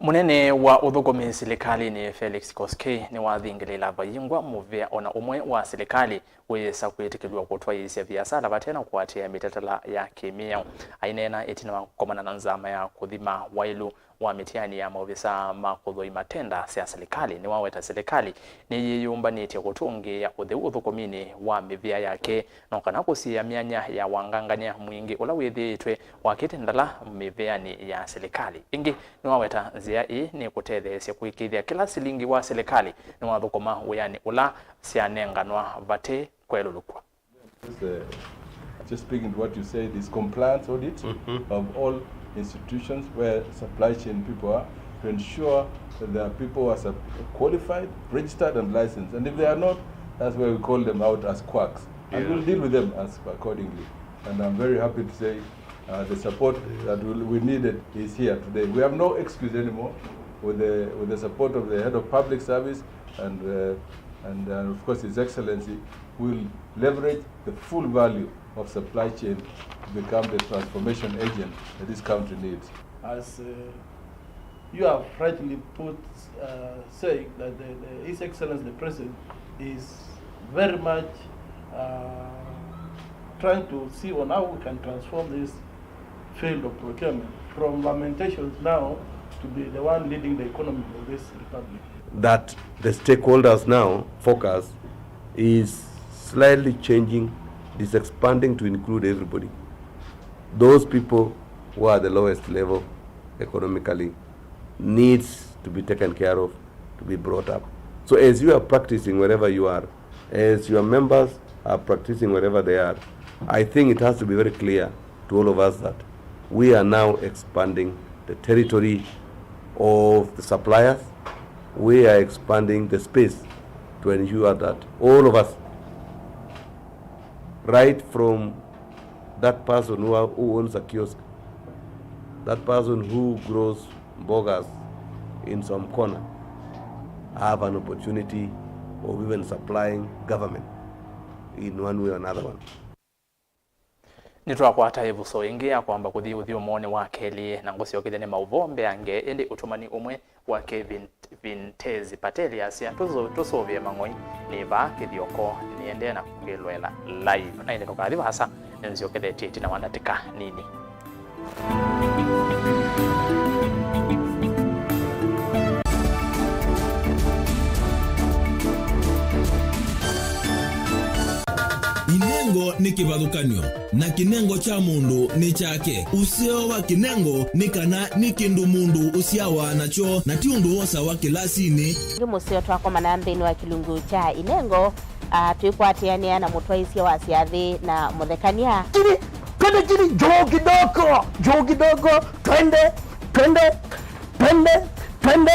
Mũnene wa ũthũkũmi silikalĩnĩ Felix Koskei nĩwathingĩlĩĩla vayingwa mũvea o na ũmwe wa silikalĩ wĩsa kwĩtĩkĩlw'a kũtwaĩĩsya viasala vate na kũatĩĩa mĩtalatala ya kĩmĩao. Aineena ĩtina wa kũkomana na nzama ya kũthima waĩlu wa mĩtiani ya maovisa ma kũthũima tenda sya silikalĩ nĩwaweta silikalĩ nĩyĩyũmbanĩtye kũtũngĩĩa ũtheu ũthũkũminĩ wa mĩvĩa yake, no kana kũsiĩĩa myanya ya wangangany'a mwingĩ ũla wĩthĩĩtwe wakĩte ndala mĩvĩanĩ ya silikalĩ. Ĩngĩ, nĩwaweta nzĩa ĩĩ nĩkũtetheesya kũĩkĩĩthya kĩla silingi wa silikalĩ nĩwathũkũma wĩanĩ ũla syanenganwa vate kwelũlũkw'a. Just, uh, just speaking to what you said, is compliance audit of all institutions where supply chain people are, to ensure that there are people who are sub- qualified, registered and licensed. And if they are not, that's where we call them out as quacks. And we'll deal with them as accordingly. And I'm very happy to say, uh, the support that we, we needed is here today. We have no excuse anymore. With the, with the support of the head of public service and, uh, and, uh, of course, His Excellency, will leverage the full value of supply chain to become the transformation agent that this country needs. As, uh, you have rightly put, uh, saying that the, the, His Excellency the President is very much, uh, trying to see on how we can transform this field of procurement from Lamentations now to be the one leading the economy of this republic. That the stakeholders now focus is slightly changing, it is expanding to include everybody. Those people who are the lowest level economically needs to be taken care of, to be brought up. So as you are practicing wherever you are, as your members are practicing wherever they are, I think it has to be very clear to all of us that we are now expanding the territory of the suppliers. We are expanding the space to ensure that all of us, right from that person who, who owns a kiosk, that person who grows mbogas in some corner, have an opportunity of even supplying government in one way or another one. Nĩtwakwata ĩvuso ĩngĩ ya kwamba kũthi ũthyũmũonĩ wa kelĩ, na ngũsyokethya nĩ maũvoo mbeange, ĩndĩ ũtũmani ũmwe wa Kevin Vintezi Patel asya, "Tũsũ-, tũsũvĩe mang'oi, nĩ vaa kĩthyoko, nĩendee na kũkĩlũela live." Na ĩndĩ ndũkathi vaasa, nĩnzyokethetye ĩtina wa ndatĩka nini. Inengo nĩ kĩvathũkany'o, na kĩnengo kya mũndũ nĩ kyake. Ũseo wa kĩnengo nĩ kana nĩ kĩndũ mũndũ ũsyawa nakyo, na ti ũndũ wosawa kĩlasinĩ. Ĩngĩ mũseo twakomana nthĩnĩ wa kĩlungu kya inengo, ah, twĩkwatĩanĩa na mũtwaĩsya wa syathĩ na mũthekany'a. Chini, twende chini, juu kidogo, juu kidogo, twende, twende, twende, twende.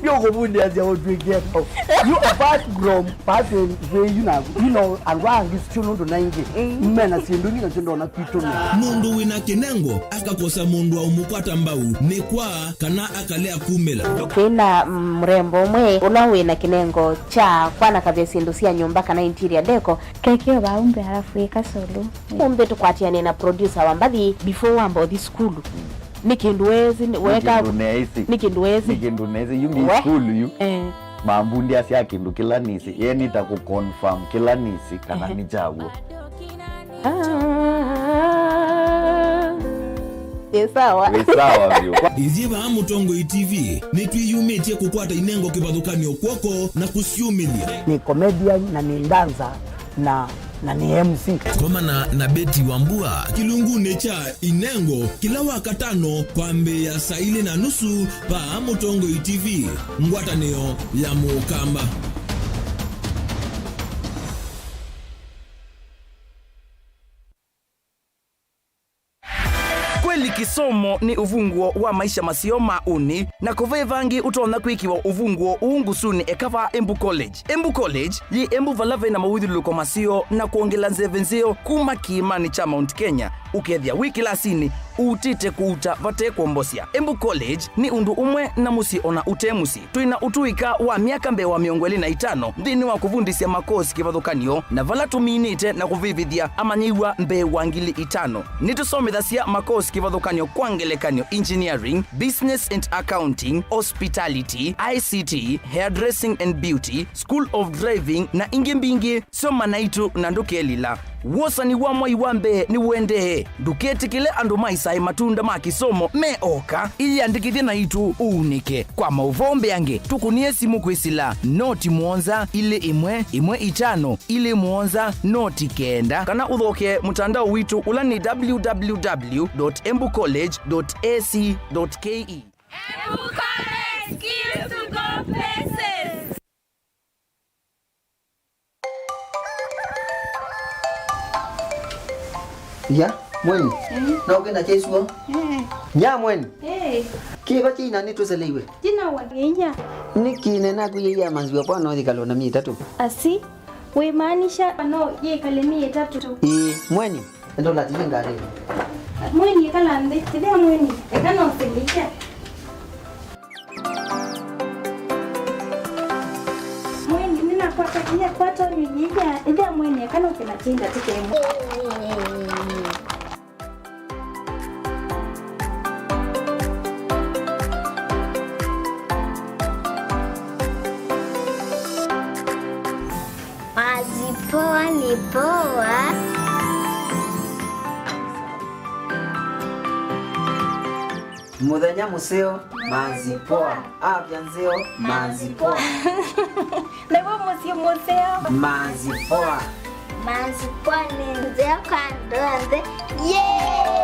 Nĩũkũvundĩasya ũtwĩkie kau. You, apart from passing way, you know, you know, andũ angĩ sio nũndũ na ingĩ. Mm. Mena syĩndũ ingĩ nasyo ndona kwitũ. Mũndũ wĩna kĩnengo akakosa mũndũ wa ũmũkwata mbau nĩ kwa kana akalea kumĩla. Twĩ na, mm, mũrembo ũmwe ũla wĩ na kĩnengo kya kwanakavya syĩndũ sya nyũmba kana interior deco. Kekeo vaa umbe alafu ĩka solo. Umbe tũkwatĩanĩe na producer wa mbathi before wamba ũthi sukulu. Nĩ kĩndũ wezi, nĩ weka, kĩndũ neĩsĩ. Nĩ kĩndũ wezi. Nĩ kĩndũ neĩsĩ. Yu nĩ we sukulu yu. Eh. Mambundĩasya kĩndũ kĩla nĩsĩ. Ye nĩta kũ confirm kĩla nĩsĩ kana, ehe, nĩ kyaw'o. Ah, ĩ sawa. Wĩ sawa vyũ. Ithyĩ vaa Mũtongoi T V nĩtwĩyumĩtye kũkwata inengo kĩvathũkany'o kw'oko na kũsyumĩlya. Nĩ comedian na nĩ dancer na, na nĩ M C. Komana na Betty Wambua kĩlungunĩ kya Inengo kĩla Wakatano kwambĩĩa saa ilĩ na nusu vaa Mũtongoi T V, ngwatanĩo ya Mũkamba. Kweli kĩsomo nĩ ũvunguo wa maisha maseo ma ũnĩ, na kũvĩ vangĩ ũtonya kwĩkĩwa ũvunguo ũũ ngusunĩ eka vaa Embu College. Embu College yĩ Embu vala vena mawĩthyũlũlũko maseo na kwongela nzeve nzeo kuma kĩĩmanĩ kya Mount Kenya, ũkethĩa wĩ kĩlasinĩ ũutĩte kũuta vate kwombosya. Embu College nĩ ũndũ ũmwe na mũsyĩ ona ũte mũsyĩ. Twĩ na ũtũĩka wa myaka mbee wa mĩongo ĩlĩ na itano nthĩnĩ wa kũvundĩsya makosi kĩvathũkany'o, na vala tũminĩte na kũvĩvĩthya amanyĩw'a mbee wa ngili itano. Nĩtũsomethasya makosi kĩvathũkany'o kwa ngelekany'o engineering, business and accounting, hospitality, I C T, hairdressing and beauty, school of driving, na ingĩ mbingĩ. Soma naitũ na ndũkelila. Wosani wa mwai wa mbee nĩũendee. Ndũketĩkĩle andũ maĩsae matunda ma kĩsomo me oka. Ĩyĩandĩkĩthye naitũ ũunĩke. Kwa maũvoo mbeange, tũkũnĩe simũ kwĩsĩla noti mũonza ilĩ ĩmwe ĩmwe itano ilĩ mũonza noti kenda, kana ũthokee mũtandao witũ ũla nĩ w w w dot embu college dot a c dot k e. Embu College, skills to go places. Ya, mweni. Mm. Na ũkenda kya isuo? Eh. Nya mweni. Eh. Kĩva kĩina nĩtũseleiwe? Jina wa Ngeia. Nĩkĩ nena kwĩyĩa manziwa kwa no yĩkalo na myei ĩtatũ? Asi, wĩmaanisha no yĩkale myei ĩtatũ? Ĩĩ, mweni. Enda ũlatilie ngarĩnĩ. Mweni, ĩkala nthĩ. Tĩthĩa mweni. Eka no ũsĩlĩkya. Mweni, nĩnakwata kĩya, kwata ũyũ yĩya. Ĩthĩa mweni, eka no kĩmatinda tĩkemwe. Mazi poa ni poa. Mũthenya mũseo, mazi poa. Afya nzeo, mazi poa. Naw'o mũsyĩ mũseo. Mazi poa. Mazi poa nĩ nzeo kwa andũ onthe. Yay!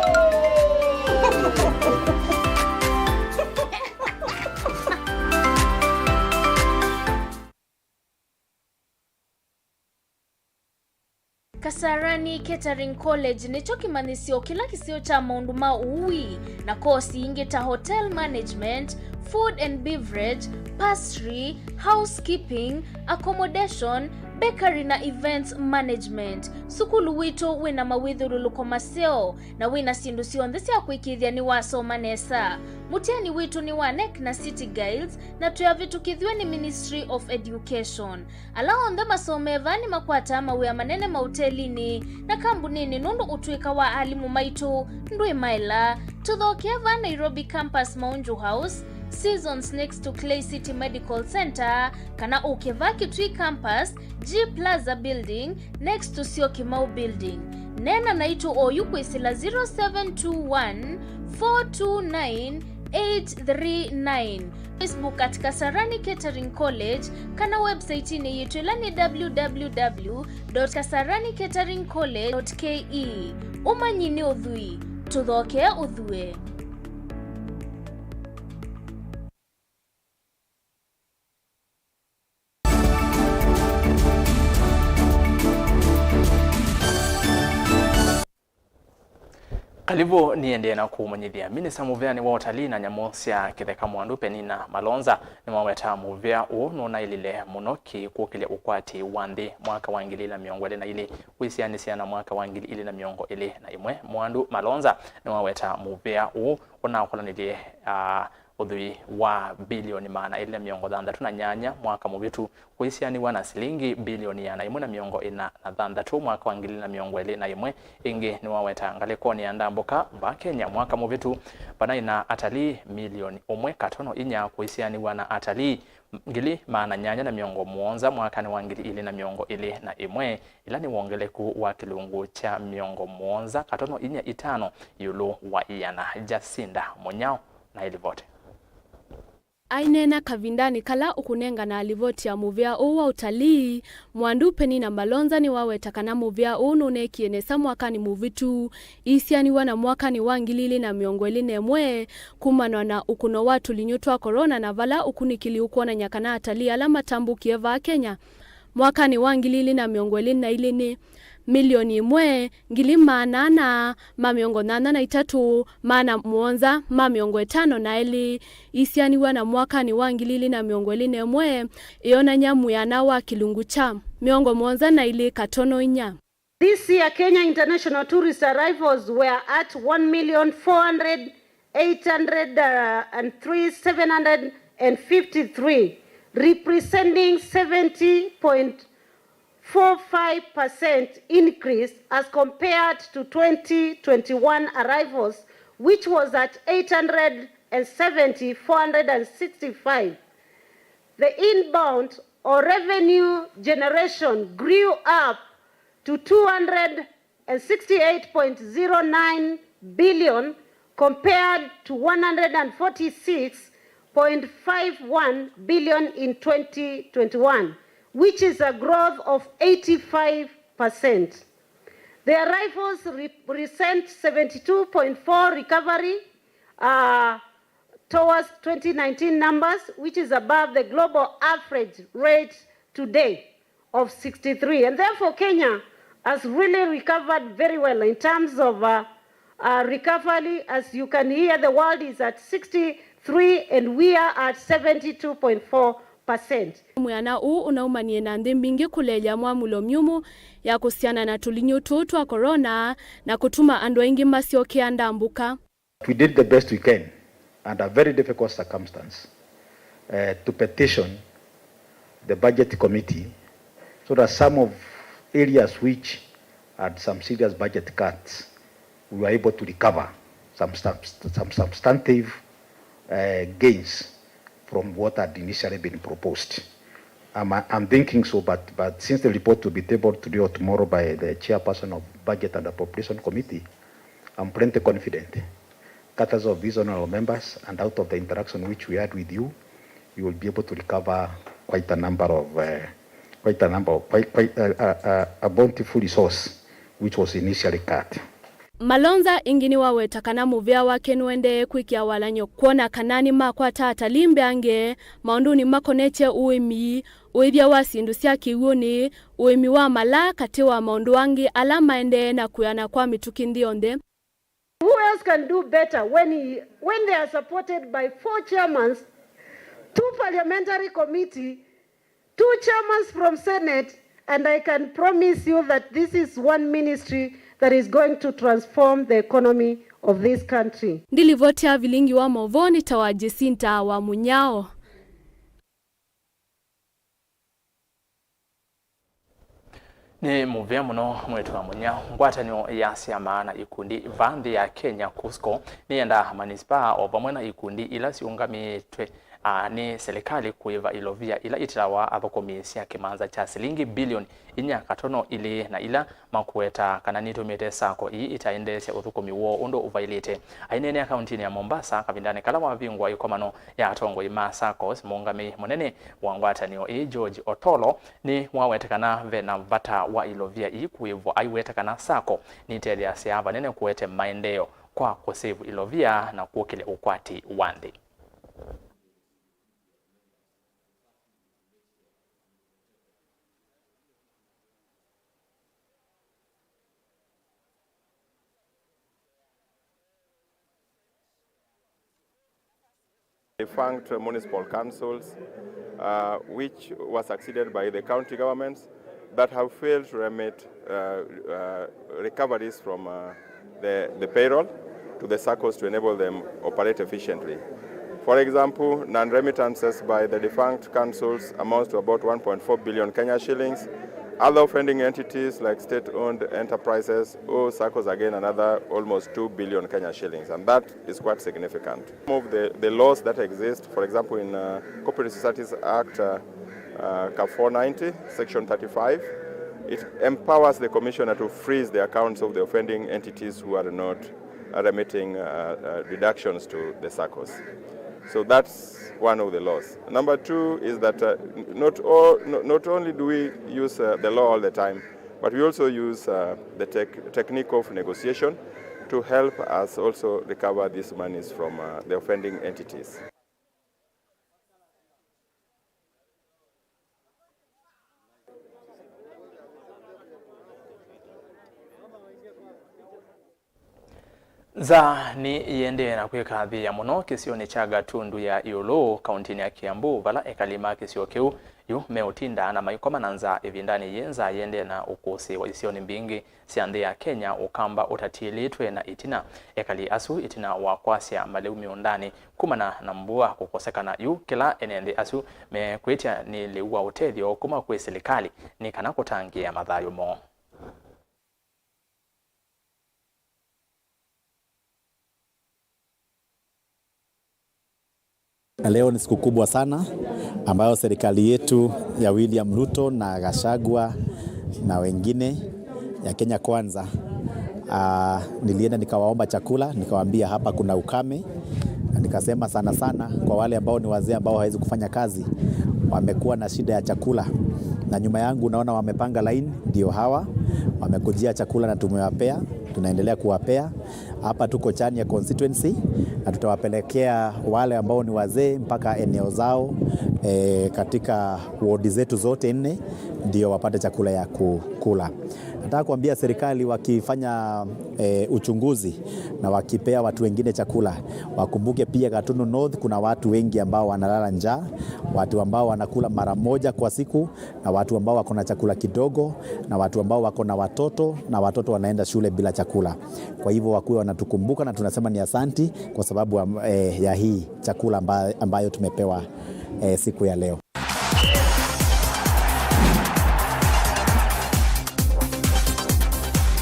Kasarani Catering College nĩkyo kĩmanyĩsyo kĩla kĩseo kya maũndũ ma ũui na kosi ingĩ ta hotel management, food and beverage, pastry, housekeeping, accommodation, bakery na events management. Sukulu witũ wĩna mawĩthyũlũlũko maseo na wĩna syĩndũ syonthe sya kũĩkĩĩthya nĩwasoma nesa. Mũtiani witũ nĩ wa nec na City Guilds na twĩavĩtũkĩthw'e nĩ Ministry of Education. Ala onthe masomee vaa nĩmakwataa mawĩa manene maũtelinĩ na kambunĩnĩ nũndũ ũtũĩka wa alimũ maitũ ndwĩ maela. Tũthokee vaa Nairobi Campus, Maunju House, Seasons next to Clay City Medical Center, kana ũke vaa Kitui Campus, G Plaza Building, next to Syokimau Building. Neena naitũ oyu kwĩsĩla zero seven two one, four two nine, eight three nine. Facebook at Kasarani Catering College, kana website-inĩ yitũ ĩla nĩ w w w dot kasarani catering college dot k e. Ũmanyi nĩ ũthwii, tũthokee ũthue. Kalivu, nĩendee na kũmanyĩthya. Minista mũvĩanĩ wa ũtalii na nyamũ sya kĩtheka Mwandu Penina Malonza nĩwaweta mũvĩa ũũ nũnaĩlile mũno kĩkwũkĩlya ũkwati wa nthĩ mwaka wa ngili ili na mĩongo ĩlĩ na ilĩ kwĩsianĩsya na mwaka wa ngili ili na mĩongo ĩlĩ na ĩmwe. Mwandu Malonza nĩwaweta mũvĩa ũũ ũnakolanĩlye, ah, ũthwii wa mbilioni maana elĩ na mĩongo thanthatũ na nyanya mwaka mũvĩtu, kũisianĩw'a na silingi mbilioni ĩana ĩmwe na mĩongo ĩna na thanthatũ mwaka wa ngili na mĩongo ĩlĩ na ĩmwe. Ĩngĩ nĩwaweta ngalĩkonĩ ya ndambũka va Kenya mwaka mũvĩtu, vanaĩ na atalii milioni ũmwe katono inya kũisianĩw'a na atalii ngili maana nyanya na mĩongo mũonza mwakanĩ wa ngili ili na mĩongo ĩlĩ na ĩmwe, ĩla nĩ wongeleku wa kĩlungu kya mĩongo mũonza katono inya itano ĩũlũ wa ĩana. Jacinda Mũnyao na ĩlivoti. Aineena kavindanĩ kala ũkũnengana livoti ya mũvĩa ũũ wa ũtalii, Mwandu Penina Malonza nĩwaweta kana mũvĩa ũũ nũneekie nesa mwakanĩ mũvĩtu, iisianĩw'a na mwakanĩ wa ngili ili na mĩongo ĩlĩ na ĩmwe, kumanwa na ũkũno wa tũlinyũ twa corona na vala ũkunĩkĩli ũkwonany'a kana atalii ala matambũkie vaa Kenya mwakanĩ wa ngili ili na mĩongo ĩlĩ na ilĩ nĩ milioni ĩmwe, ngili maana ana ma mĩongo nyanya na itatũ, maana mũonza ma mĩongo ĩtano na elĩ, isianĩw'a na mwakanĩ wa ngili ili na mĩongo ĩlĩ na ĩmwe, ĩonany'a mwĩana wa kĩlungu kya mĩongo mũonza na ilĩ katono inya. This year, Kenya international tourist arrivals were at one million four hundred eight hundred and three, seven hundred and fifty-three, representing seventy point four five percent increase as compared to twenty twenty-one arrivals, which was at eight hundred and seventy, four hundred and sixty-five. The inbound or revenue generation grew up to two hundred sixty-eight point zero nine billion compared to one hundred forty-six point five one billion in twenty twenty-one, which is a growth of eighty-five percent. The arrivals represent seventy-two point four recovery, uh, towards twenty nineteen numbers, which is above the global average rate today of sixty-three. And therefore, Kenya has really recovered very well in terms of, uh, uh, recovery. As you can hear, the world is at sixty-three and we are at seventy-two point four percent. Mwĩana ũũ ũnaumanie na nthĩ mbingĩ kũlelya mwamũlo myũmũ ya kũsiana na tũlinyũ tũũ twa corona na kũtuma andũ aingĩ masyokea ndambũka. We did the best we can under very difficult circumstance, uh, to petition the budget committee so that some of areas which had some serious budget cuts, we were able to recover some, some, some substantive, uh, gains from what had initially been proposed. I'm, I'm thinking so, but, but since the report will be tabled today or tomorrow by the chairperson of Budget and Appropriation Committee, I'm plenty confident, courtesy of these honorable members and out of the interaction which we had with you, you will be able to recover quite a number of, uh, quite a number of, quite, quite a, a, a, a bountiful resource which was initially cut. Malonza ĩngĩ nĩwaweta kana mũvĩa wake nũendee kwĩkĩa walany'o kwona kana nĩmakwata atalii mbeange maũndũnĩ makonetye ũĩmi, ũĩthya wa syĩndũ sya kĩw'ũnĩ, ũĩmi wa malaa, katĩ wa maũndũ angĩ ala maendee na kwĩana kwa mĩtũkĩ nthĩ yonthe. Who else can do better when he, when they are supported by four chairmans, two parliamentary committee, two chairmans from Senate, and I can promise you that this is one ministry that is going to transform the economy of this country. Ndilivoti ya vilingi wa maũvoo nĩ ta wa Jacinta wa Mũnyao. Nĩ mũvea mũno mwĩĩtu wa Mũnyao. Ngwatanĩo ya syama na ikundi vaa nthĩ ya Kenya, KUSCO, nĩyendaa manispaa o vamwe na ikundi ila siũngamĩĩtwe, a, nĩ silikalĩ kũĩva ilovia ila itilawa athũkũmi sya kĩmanza kya silingi bilioni inya katono ilĩ na ila makũweta kana nitũmĩte sacco ii itaendeesya ũthũkũmi woo ũndũ ũvailĩte. Aineenea kauntinĩ ya Mombasa kavindanĩ kala wavingwa ĩkomano ya atongoi ma saccos, mũũngamĩi mũnene wa ngwatanĩo ii, George Otolo, nĩwawete kana ve na vata wa ilovia ii kũĩvwa, aiweta kana sacco nitetheasya vanene kũete maendeeo kwa kũsĩvu ilovia na kũkĩlya ũkwati wa nthĩ. Defunct municipal councils, uh, which were succeeded by the county governments that have failed to remit, uh, uh, recoveries from, uh, the, the payroll to the saccos to enable them operate efficiently. For example, non-remittances by the defunct councils amounts to about one point four billion Kenya shillings. Other offending entities like state-owned enterprises owe saccos again another almost two billion Kenya shillings, and that is quite significant. Some of the, the laws that exist, for example, in, uh, Corporate Societies Act, uh, uh, CAF four ninety, Section thirty-five, it empowers the commissioner to freeze the accounts of the offending entities who are not, uh, remitting, uh, uh, deductions to the saccos. So that's one of the laws. Number two is that, uh, n-, not all, no-, not only do we use, uh, the law all the time, but we also use, uh, the tech-, technique of negotiation to help us also recover these monies from, uh, the offending entities. Nzaa nĩyĩendee na kwĩkathĩĩa mũno kĩsionĩ kya Gatundu ya ĩũlũ, kauntinĩ ya Kiambu, vala ekali ma kĩsio kĩu yu meũtinda na maikoma na nzaa ĩvindanĩ yĩĩ nzaa yĩendee na ũkũsĩĩwa isionĩ mbingĩ sya nthĩ ya Kenya, ũkamba ũtatiĩlĩtwe na ĩtina. Ekali asu, ĩtina wa kwasya malĩu mĩũndanĩ kumana na mbua kũkosekana, yu kĩla ene nthĩ asu mekwĩtya nĩ lĩu wa ũtethyo kuma kwĩ silikalĩ nĩ kana kũtangĩĩa mathayũ moo. Leo ni siku kubwa sana ambayo serikali yetu ya William Ruto na Gachagua na wengine ya Kenya Kwanza. Ah, nilienda nikawaomba chakula, nikawaambia hapa kuna ukame, na nikasema sana sana kwa wale ambao ni wazee ambao hawezi kufanya kazi, wamekuwa na shida ya chakula. Na nyuma yangu unaona wamepanga line, ndio hawa, wamekujia chakula na tumewapea, tunaendelea kuwapea. Hapa tuko Chania constituency, na tutawapelekea wale ambao ni wazee mpaka eneo zao, eh, katika wodi zetu zote nne, ndio wapate chakula ya kukula. Nataka kuambia serikali wakifanya, eh, uchunguzi na wakipea watu wengine chakula, wakumbuke pia Gatundu North kuna watu wengi ambao wanalala njaa, watu ambao wanakula mara moja kwa siku, na watu ambao wako na chakula kidogo, na watu ambao wako na watoto, na watoto wanaenda shule bila chakula. Kwa hivyo wakuwe wanatukumbuka, na tunasema ni asanti kwa sababu, eh, ya hii chakula amba-, ambayo tumepewa, eh, siku ya leo.